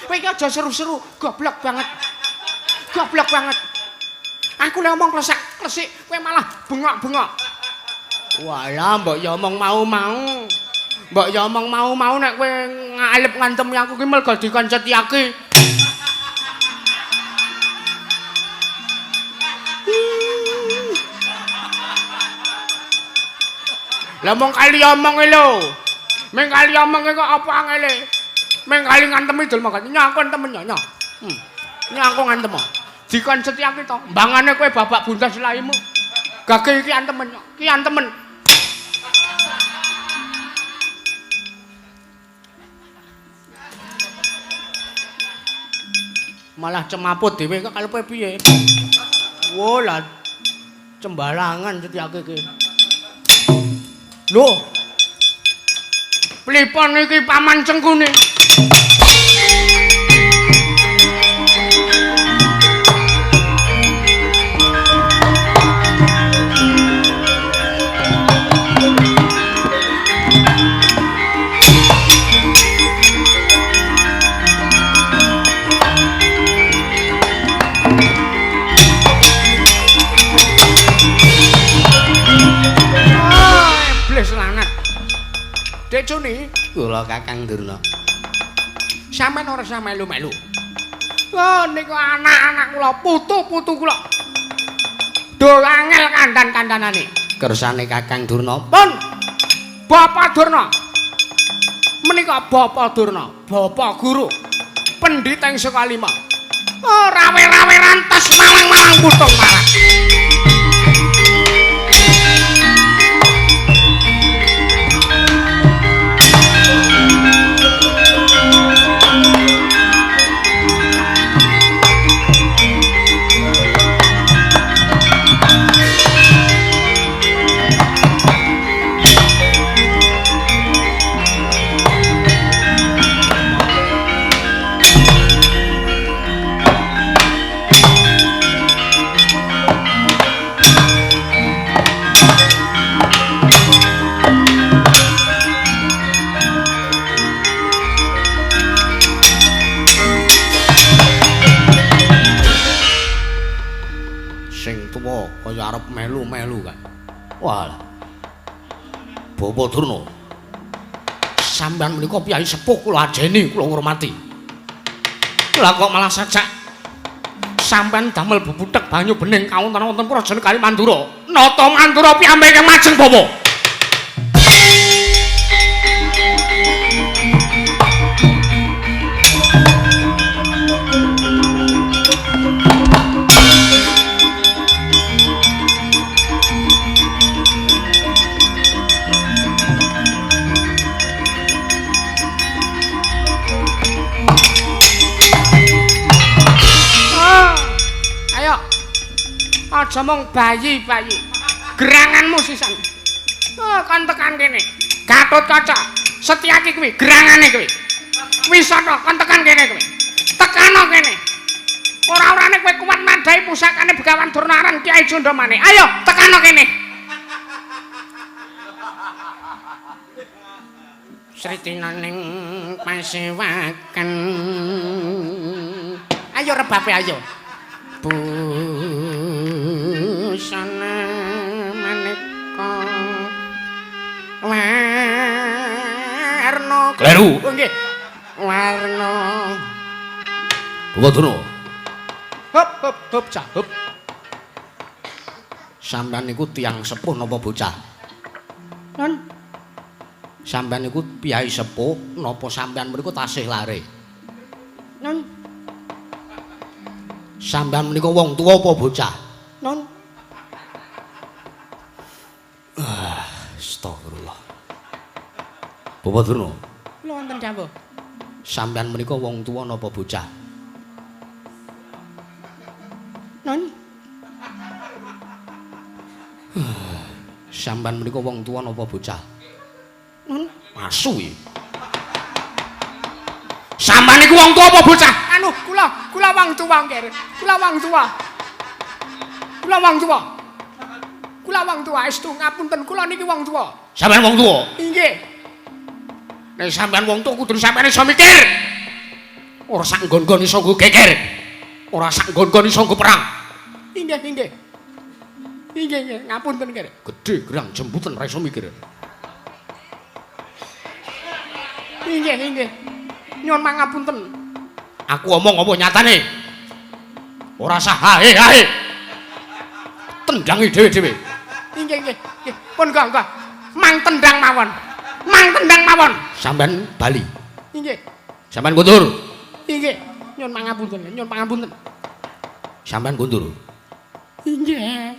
Kowe iki aja seru-seru, goblok banget. Goblok banget. Aku lek omong klesak-klesik, kowe malah bengok-bengok. Walah, mbok ya omong mau-mau. Mbok ya omong mau-mau nek kowe ngalep ngantemi aku ki mergo dikon Setyaki. Lah mong kali omong e lho. Meng kali omong e kok apa angele? Meng kali ngantemi dul mangkat. Nyakon temen nyonya. Nyako ngantem. Dikon Setyaki to. Mbangane kowe babak buntas laimu. Gage iki antemen. Ki antemen. Malah cemaput dhewe kok kalepe piye? Wo lah cembalangan Setyaki iki. Lho. Pripun iki Paman Cengkune? Dek Juni, kula Kakang Durna. Sampeyan ora usah melu-melu. Oh, niku anak-anak kula, putu-putu kula. Do angel kandan-kandanane. Kersane Kakang Durna. Pun. Bapak Durna. Menika Bapak Durna, Bapak Guru. Pendhita ing Sukalima. Oh, rawe-rawe rantes malang-malang putung malang. Kaya arep melu-melu kae. Walah. Bapak Durna. Sampeyan menika piyai sepuh kula ajeni, kula ngurmati. Lah kok malah sajak sampeyan damel bebudhek banyu bening kawontenan wonten Praja Negari Mandura. Nata Mandura piyambake ingkang majeng bawa. Aja mung bayi-bayi. Geranganmu sisan. Oh, kon tekan kene. Gatotkaca, Setyaki kuwi gerangane kuwi. Wisata kon tekan kene kuwi. Tekano kene. Ora-orane kowe kuat mandhahi pusakane Begawan Durna aran Kyai Cundamane. Ayo, tekano kene. Sritinaning pasewaken. Ayo rebape ayo. Busana maneka warna kleru. Oh nggih. Warna. Bapak Durna. Hop hop hop cah hop. Sampeyan niku tiyang sepuh napa bocah? Non. Sampeyan niku piyai sepuh napa sampeyan mriku tasih lare? Non. Sampeyan menika wong tuwa apa bocah? Non. Astagfirullah. Bapak Durna. Kula wonten dawuh. Sampeyan menika wong tuwa napa bocah? Nun. Sampeyan menika wong tuwa napa bocah? Nun. Asu iki. Sampeyan niku wong tuwa apa bocah? Anu, kula wong tuwa nggih. Kula wong tuwa. Kula wong tuwa. Kula wong tuwa estu ngapunten kula niki wong tuwa. Sampeyan wong tuwa? Inggih. Nek sampeyan wong tuwa kudu sampeyan iso mikir. Ora sak nggon-nggon iso nggo geger. Ora sak nggon-nggon iso nggo perang. Inggih, inggih. Inggih, inggih, ngapunten nggih. Gedhe gerang jembutan ora iso mikir. Inggih, inggih. Nyuwun mangapunten. Aku omong apa nyatane? Ora sah hae-hae. Tendangi dhewe-dhewe. Inggih, inggih. Nggih, pun nggih, nggih. Mang tendang mawon. Mang tendang mawon. Sampeyan bali. Inggih. Sampeyan kundur. Inggih. Nyuwun pangapunten, nyuwun pangapunten. Sampeyan kundur. Inggih.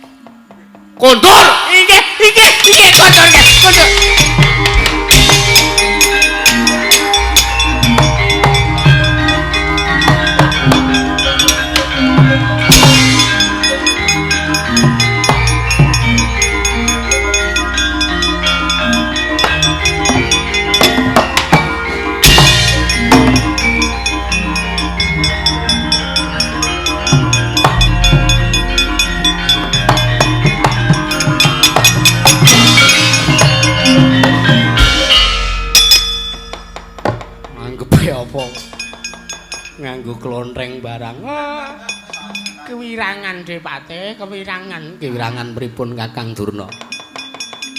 Kundur. Inggih, inggih, inggih, kundur nggih, kundur. Nganggo klontreng barang. Kewirangan Depate, kewirangan. Kewirangan pripun Kakang Durna?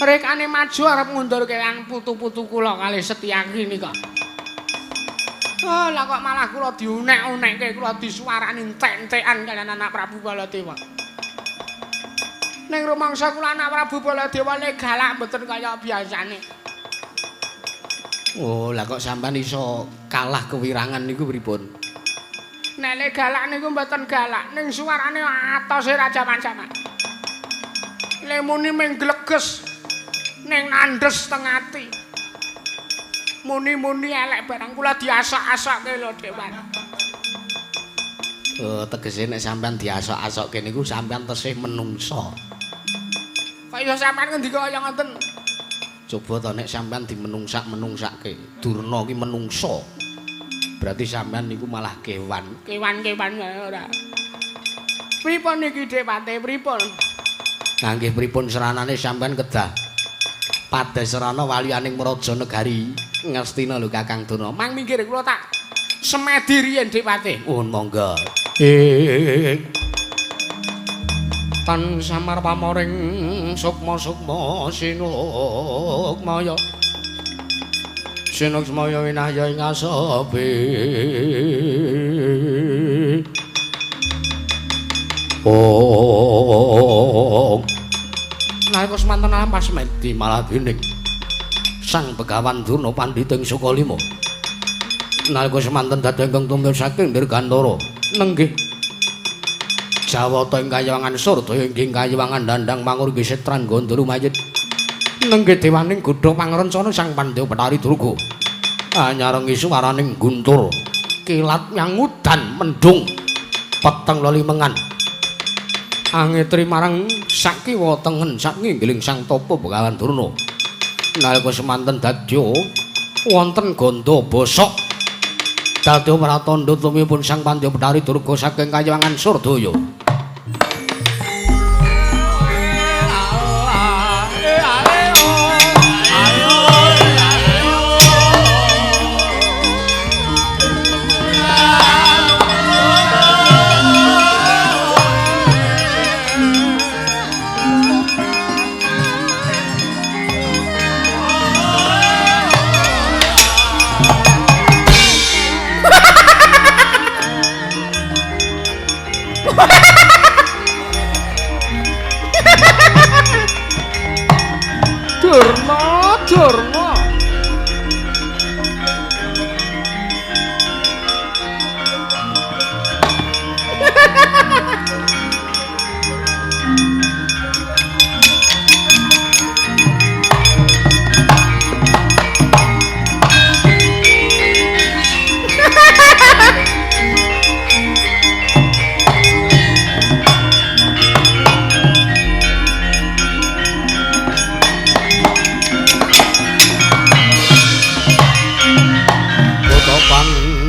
Rekane maju arep ngundurke lan putu-putu kula kalih Setyaki nika. Oh, lah kok malah kula diunek-unekke, kula disuwarani entek-entekan kaliyan anak Prabu Baladewa. Ning rumangsa kula anak Prabu Baladewa le galak mboten kaya biasane. Oh, lah kok sampean iso kalah kewirangan niku pripun? Nek le galak niku mboten galak, ning suarane atose ra jaman-jaman. Le muni ming gleges ning nandes teng ati. Muni-muni elek barang kula diasak-asakke lho, Dewan. Oh, tegese nek sampean diasak-asakke niku sampean tesih menungso. Kok iso sampean ngendika kaya ngoten? Coba to nek sampean dimenungsak-menungsake, Durna ki menungso. Berarti sampean niku malah kewan. Kewan-kewan ora. Pripun niki Depate, pripun? Nggih pripun seranane sampean kedah padha serana waliyaning Mraja Negari Ngastina lho Kakang Durna. Mang minggir kula tak semedi riyin Depate. Nuwun monggo. Tan samar pamoring sukma-sukma sinukmaya. Sinuksmaya winahya ing asepi. Oh. Nalika semanten alam semedi malah dening Sang Begawan Durna pandhita ing Sukalima. Nalika semanten dadi ingkang tumiyos saking Dirgantara nenggih Jawata ing kayiwangan Surdaya inggih kayiwangan dandang mangur nggih setran gandha lumayit. Nenggih dewaning godha pangrencana Sang Pandhawa Bathari Durga. Anyarengi suwaraning guntur, kilat nyangudan mendung, peteng lelimengan. Angetri marang sakiwa tengen saknginggiling Sang Tapa Begawan Durna. Nalika semanten dadya wonten gandha bosok. Dadya pratandha tumipun Sang Pandhawa Bathari Durga saking kayiwangan Surdaya. Ha ha ha!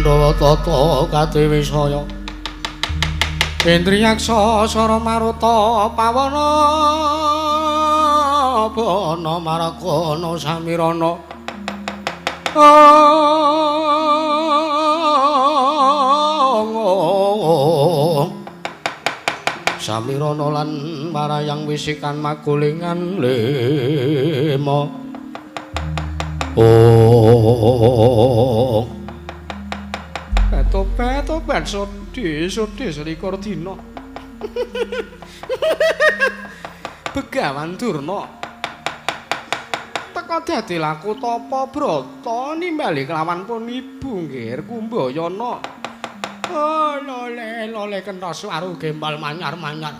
Pandhawa tata katiwisaya Indriyaksa Sara Maruta pawana bana maragana samirana samirana lan marayang wisikan magulingan lima. Oh Tobat sodhe sodhe selikur dina. Begawan Durna teka dadi laku tapa brata nimbali kelawan pun ibu nggir Kumbayana. Oh lole lole kenthos waru gembal manyar-manyar.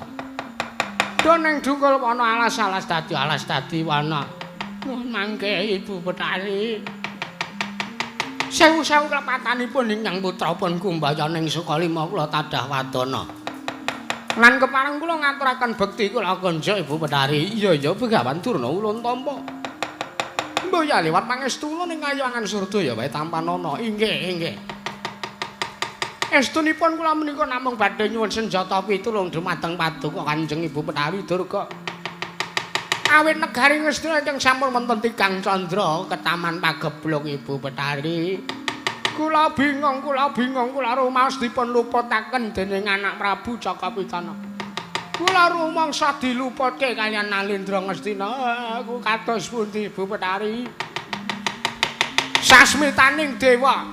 Do ning dukul wana alas-alas dadi alas dadi wana. Mangke ibu Betari. Sewu-sewu klepatanipun ingkang putra pun Kumbayana ing Sukalima kula tadah wadana. Lan kepareng kula ngaturaken bekti kula konjuk Ibu Betari. Iya ya Begawan Durna ulun tampa. Mboya liwat pangestu kula ning kayangan Surdaya wae tampanana. Inggih, inggih. Estunipun kula menika namung badhe nyuwun senjata pitulung dumateng paduka Kanjeng Ibu Betari Durga. Awit negari Ngastina ingkang sampun wonten Tigang Candra ketaman pageblug Ibu Betari. Kula bingung, kula bingung, kula rumaos dipun luputaken dening anak Prabu Cakapitana. Kula rumangsa diluputke kaliyan Nalendra Ngastina. Aku kados pundi Ibu Betari? Sasmitaning dewa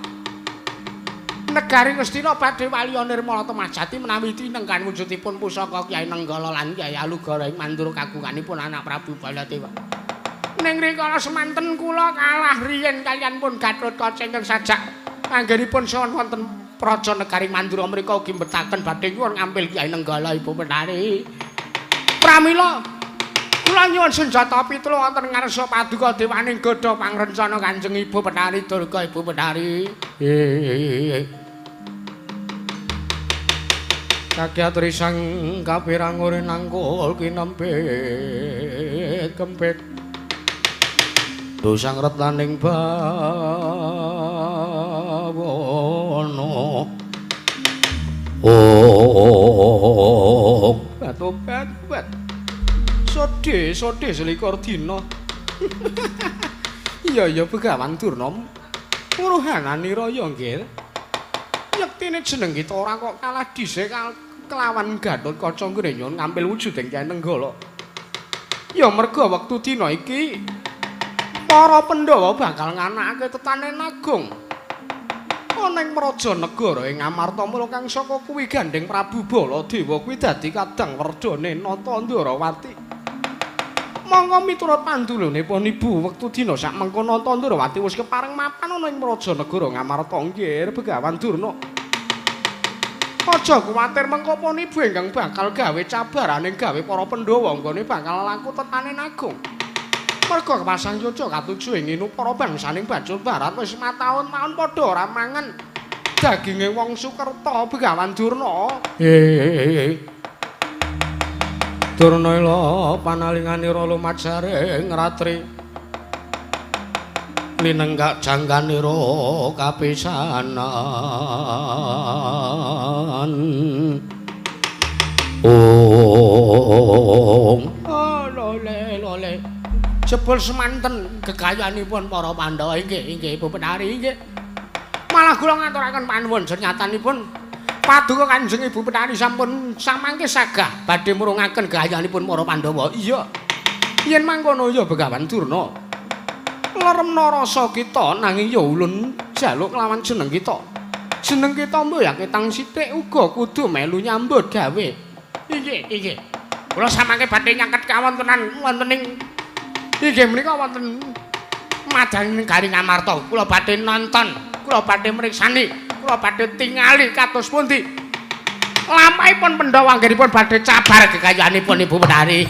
negari Ngastina badhe waliya nirmala temajati menawi tinenggan wujudipun pusaka Kyai Nenggala lan Kyai Alugara ing Mandura kagunganipun anak Prabu Baladewa. Ning rikala semanten kula kalah riyen kaliyan pun Gatotkaca ingkang sajak anggenipun sowan wonten praja negari Mandura mriku ugi mbetaken badhe nyuwun ngampil Kyai Nenggala Ibu Betari. Pramila kula nyuwun senjata pitulung wonten ngarsa paduka dewaning godha pangrencana Kanjeng Ibu Betari Durga Ibu Betari. Kakyat risang kapirang ure nangkul kinempit kempit dosang retaning bawono. Oh batobat bat sodhe sodhe selikur dina. Iya ya Begawan Durna muruhananira ya nggih. Yektine jeneng kita ora kok kalah dhisik kelawan Gatotkaca nggone nyuwun ngampil wujuding Kyai Nenggala. Ya merga wektu dina iki para Pandhawa bakal nganakake tetanen agung ana ing praja negara ing Amarta mula kang saka kuwi gandeng Prabu Baladewa kuwi dadi kadang werdane Nata Ndrawati. Monggo miturut pandulunipun ibu wektu dina sak mengko Nata Ndrawati wis kepareng mapan ana ing praja negara Ngamarta nggih Begawan Durna. Aja kuwatir mengko pun ibu ingkang bakal gawe cabaraning gawe para Pandhawa nggone bakal laku tetanen agung. Merga kepasang yoca katuju ing nginu para bangsaning Bajul Barat wis mataun-taun padha ora mangan daginge wong Sukerta Begawan Durna. Durna ila panalinganira lumajaring ratri linenggak jangganira kapisanan. Ong oh, lole lole jebul semanten gegayanipun para Pandhawa. Inggih inggih Ibu Betari inggih. Malah kula ngaturaken panuwun senyatanipun paduka Kanjeng Ibu Betari sampun samangke sagah badhe murungaken gayanipun para Pandhawa. Iya. Yen mangkono ya Begawan Durna. Leremna rasa kita nanging ya ulun jaluk kelawan jeneng kita. Jeneng kita mboyake tang sithik uga kudu melu nyambut gawe. Inggih, inggih. Kula samangke badhe nyaket kawontenan wonten ing inggih menika wonten madang negari Ngamarta. Kula badhe nonton, kula badhe mriksani, kula badhe tingali kados pundi lampahipun Pandhawa anggenipun badhe cabar gegayanipun Ibu Betari.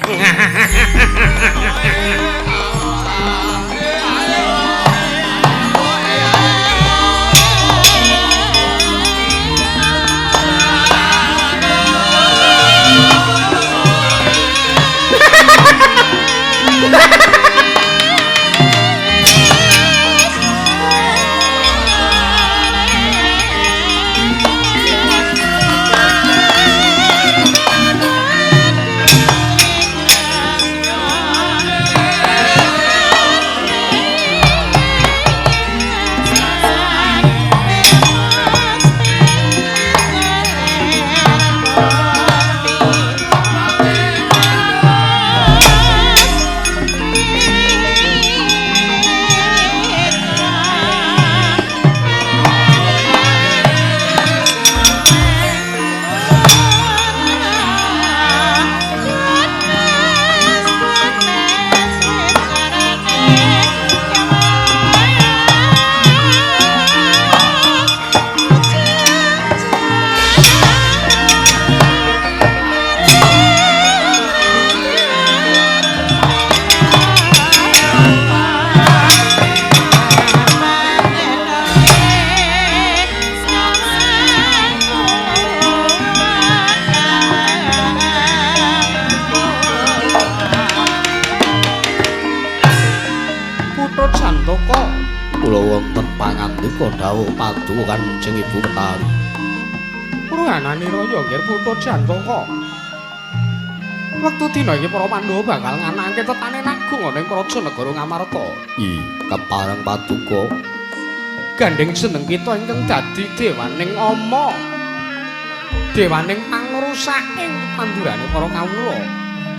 menika dawuh paduka Kanjeng Ibu Betari. Purwanane raya nggih Putut Jantaka. Wektu dina iki para Pandhawa bakal nganakake tetanen agung ana ing praja negara Ngamarta. I kepareng paduka gandeng seneng kita ingkang dadi dewaning ama. Dewaning pangrusaking tandurane para kawula.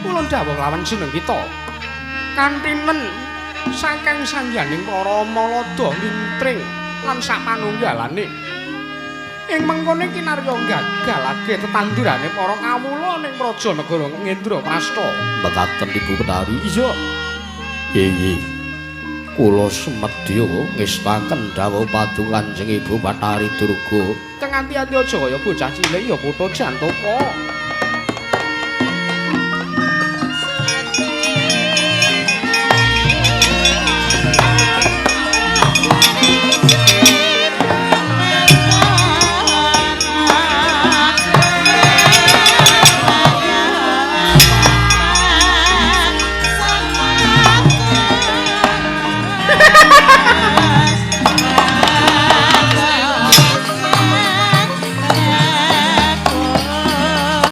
Kula dhawuh lawan jeneng kita. Kantinen saking sangyaning para Malada ngintring lan sapanunggalane. Ing mengkone kinarya gagalake tetandurane para kawula ning praja negara Ngendraprasta. Mekaten Ibu Betari. Iya. Iya. Kula semedya ngestaken dawuh paduka Kanjeng Ibu Bathari Durga. Kang ati-ati aja kaya bocah cilik ya Putut Jantaka.